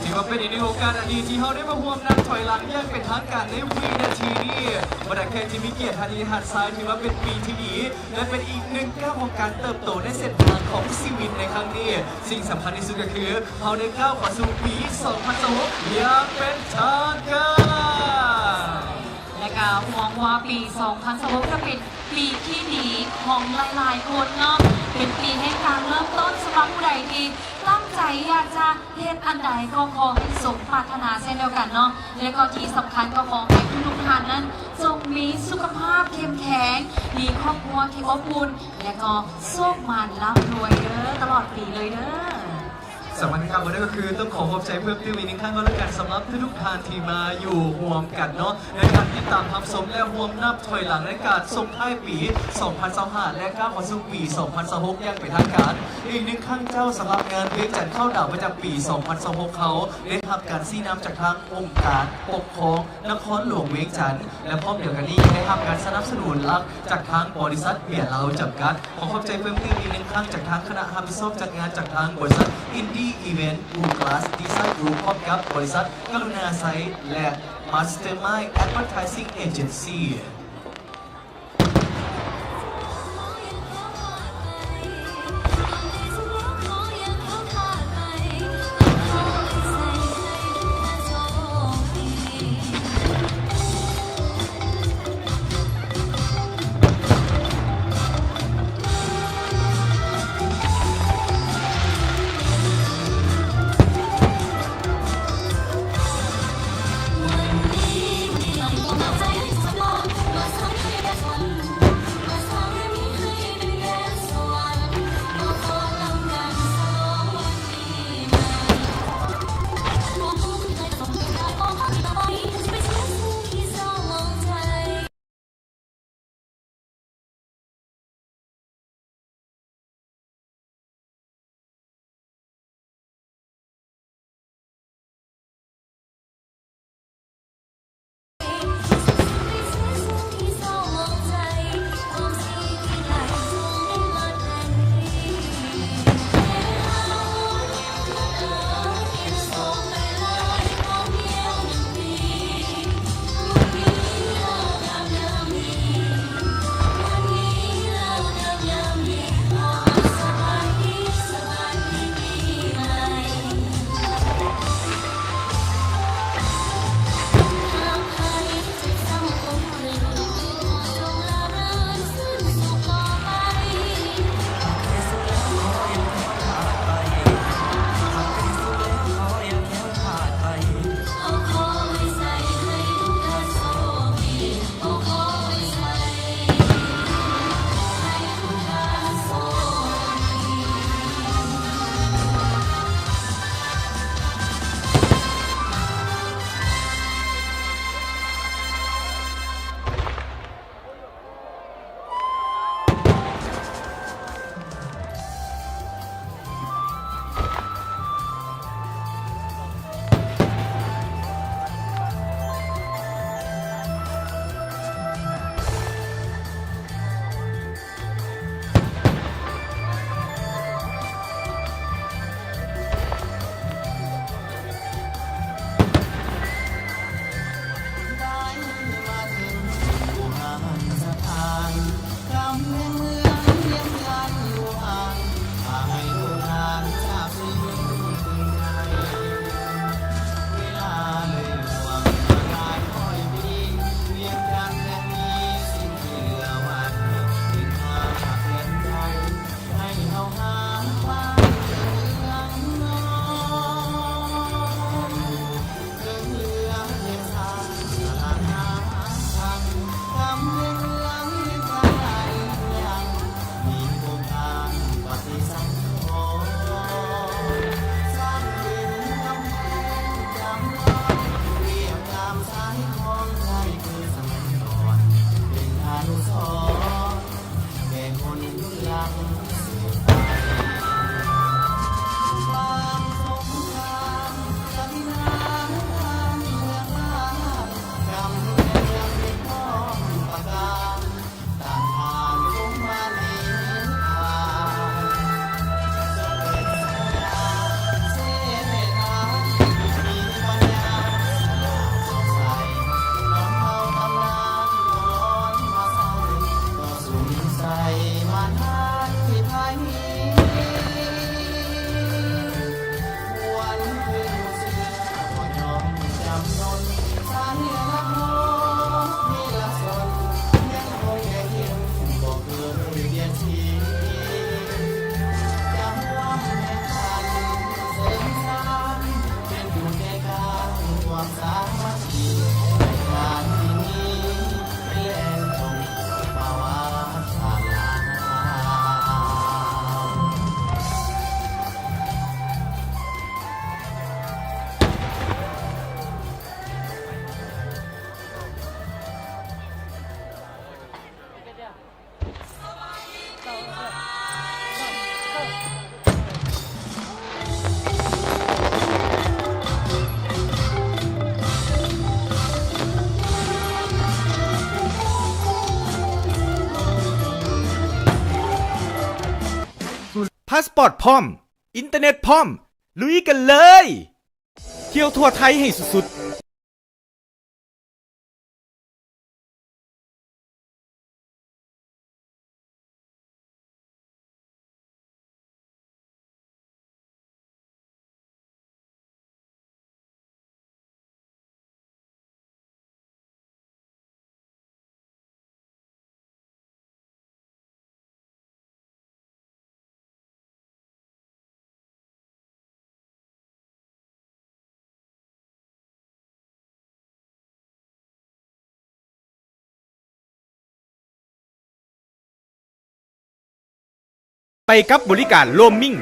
ຖືວ່າເປັນອີກໜຶ່ງໂອກາດອັນດີທີ່ເຮົາໄດ້ມາຮ່ວມນັບຖອຍຫຼັງຢ່າງເປັນທາງການໃນວິນາທີນີ້. ບັນດາແຂກທີ່ມີກຽດທ່ານຍິງ ທ່ານຊາຍ ຖືວ່າເປັນປີທີ່ດີ ແລະ ເປັນອີກໜຶ່ງກ້າວຂອງການເຕີບໂຕໃນເສັ້ນທາງຂອງຊີວິດໃນຄັ້ງນີ້. ສິ່ງສຳຄັນທີ່ສຸດກໍຄື ເຮົາໄດ້ກ້າວເຂົ້າສູ່ປີສອງພັນຊາວຫົກຢ່າງເປັນທາງການ. ແລະກະຫວັງວ່າປີສອງພັນຊາວຫົກຈະເປັນປີທີ່ດີຂອງຫຼາຍໆຄົນເນາະ, ເປັນປີແຫ່ງການເລີ່ມຕົ້ນ. ສຳລັບຜູ້ໃດທີ່ຕັ້ງໃຈຢາກຈະເຮັດອັນໃດກໍຂໍໃຫ້ສົມປາດຖະໜາເຊັ່ນດຽວກັນເນາະ, ແລະກໍທີ່ສຳຄັນກໍຂໍໃຫ້ທຸກໆທ່ານນັ້ນຈົ່ງມີສຸຂະພາບເຂັ້ມແຂງ, ມີຄອບຄົວທີ່ອົບອຸ່ນ ແລະກໍໂຊກໝານລ່ຳລວຍເດີ້ ຕະຫຼອດປີເລີຍເດີ້. ສຳຄັນຄັບ ອັນນີ້ກໍຄືຕ້ອງຂໍຂອບໃຈເພີ່ມຕື່ມອີກໜຶ່ງຄັ້ງກໍແລ້ວກັນ ສຳລັບທຸກໆທ່ານທີ່ມາຢູ່ຮ່ວມກັນເນາະ ໃນການຕິດຕາມຮັບຊົມ ແລະ ຮ່ວມນັບຖອຍຫຼັງໃນການສົ່ງທ້າຍປີສອງພັນຊາວຫ້າ ແລະ ກ້າວເຂົ້າສູ່ປີສອງພັນຊາວຫົກຢ່າງເປັນທາງການອີກໜຶ່ງຄັ້ງເຈົ້າ. ສຳລັບງານວຽງຈັນເຂົ້າດາວປະຈຳປີສອງພັນຊາວຫົກ ເຮົາໄດ້ຮັບການຊີ້ນຳຈາກທາງອົງການປົກຄອງນະຄອນຫຼວງວຽງຈັນ ແລະ ພ້ອມດຽວກັນນີ້ໄດ້ຮັບການສະໜັບສະໜູນຫຼັກຈາກທາງບໍລິສັດເບຍລາວຈຳກັດ. ຂໍຂອບໃຈເພີ່ມຕື່ມອີກໜຶ່ງຄັ້ງຈາກທາງຄະນະຮັບຜິດຊອບຈັດງານ ຈາກທາງບໍລິສັດ Indie Event, Blue Glass Design Group ພ້ອມກັບບໍລິສັດກະລຸນາໄຊ ແລະ Mastermind Advertising Agency. ພາສປອດພ້ອມ, ອິນເຕີເນັດພ້ອມ, ລຸຍກັນເລີຍ! ທ່ຽວທົ່ວໄທໃຫ້ສຸດໆ. ໄປກັບບໍລິການໂຣມມິງ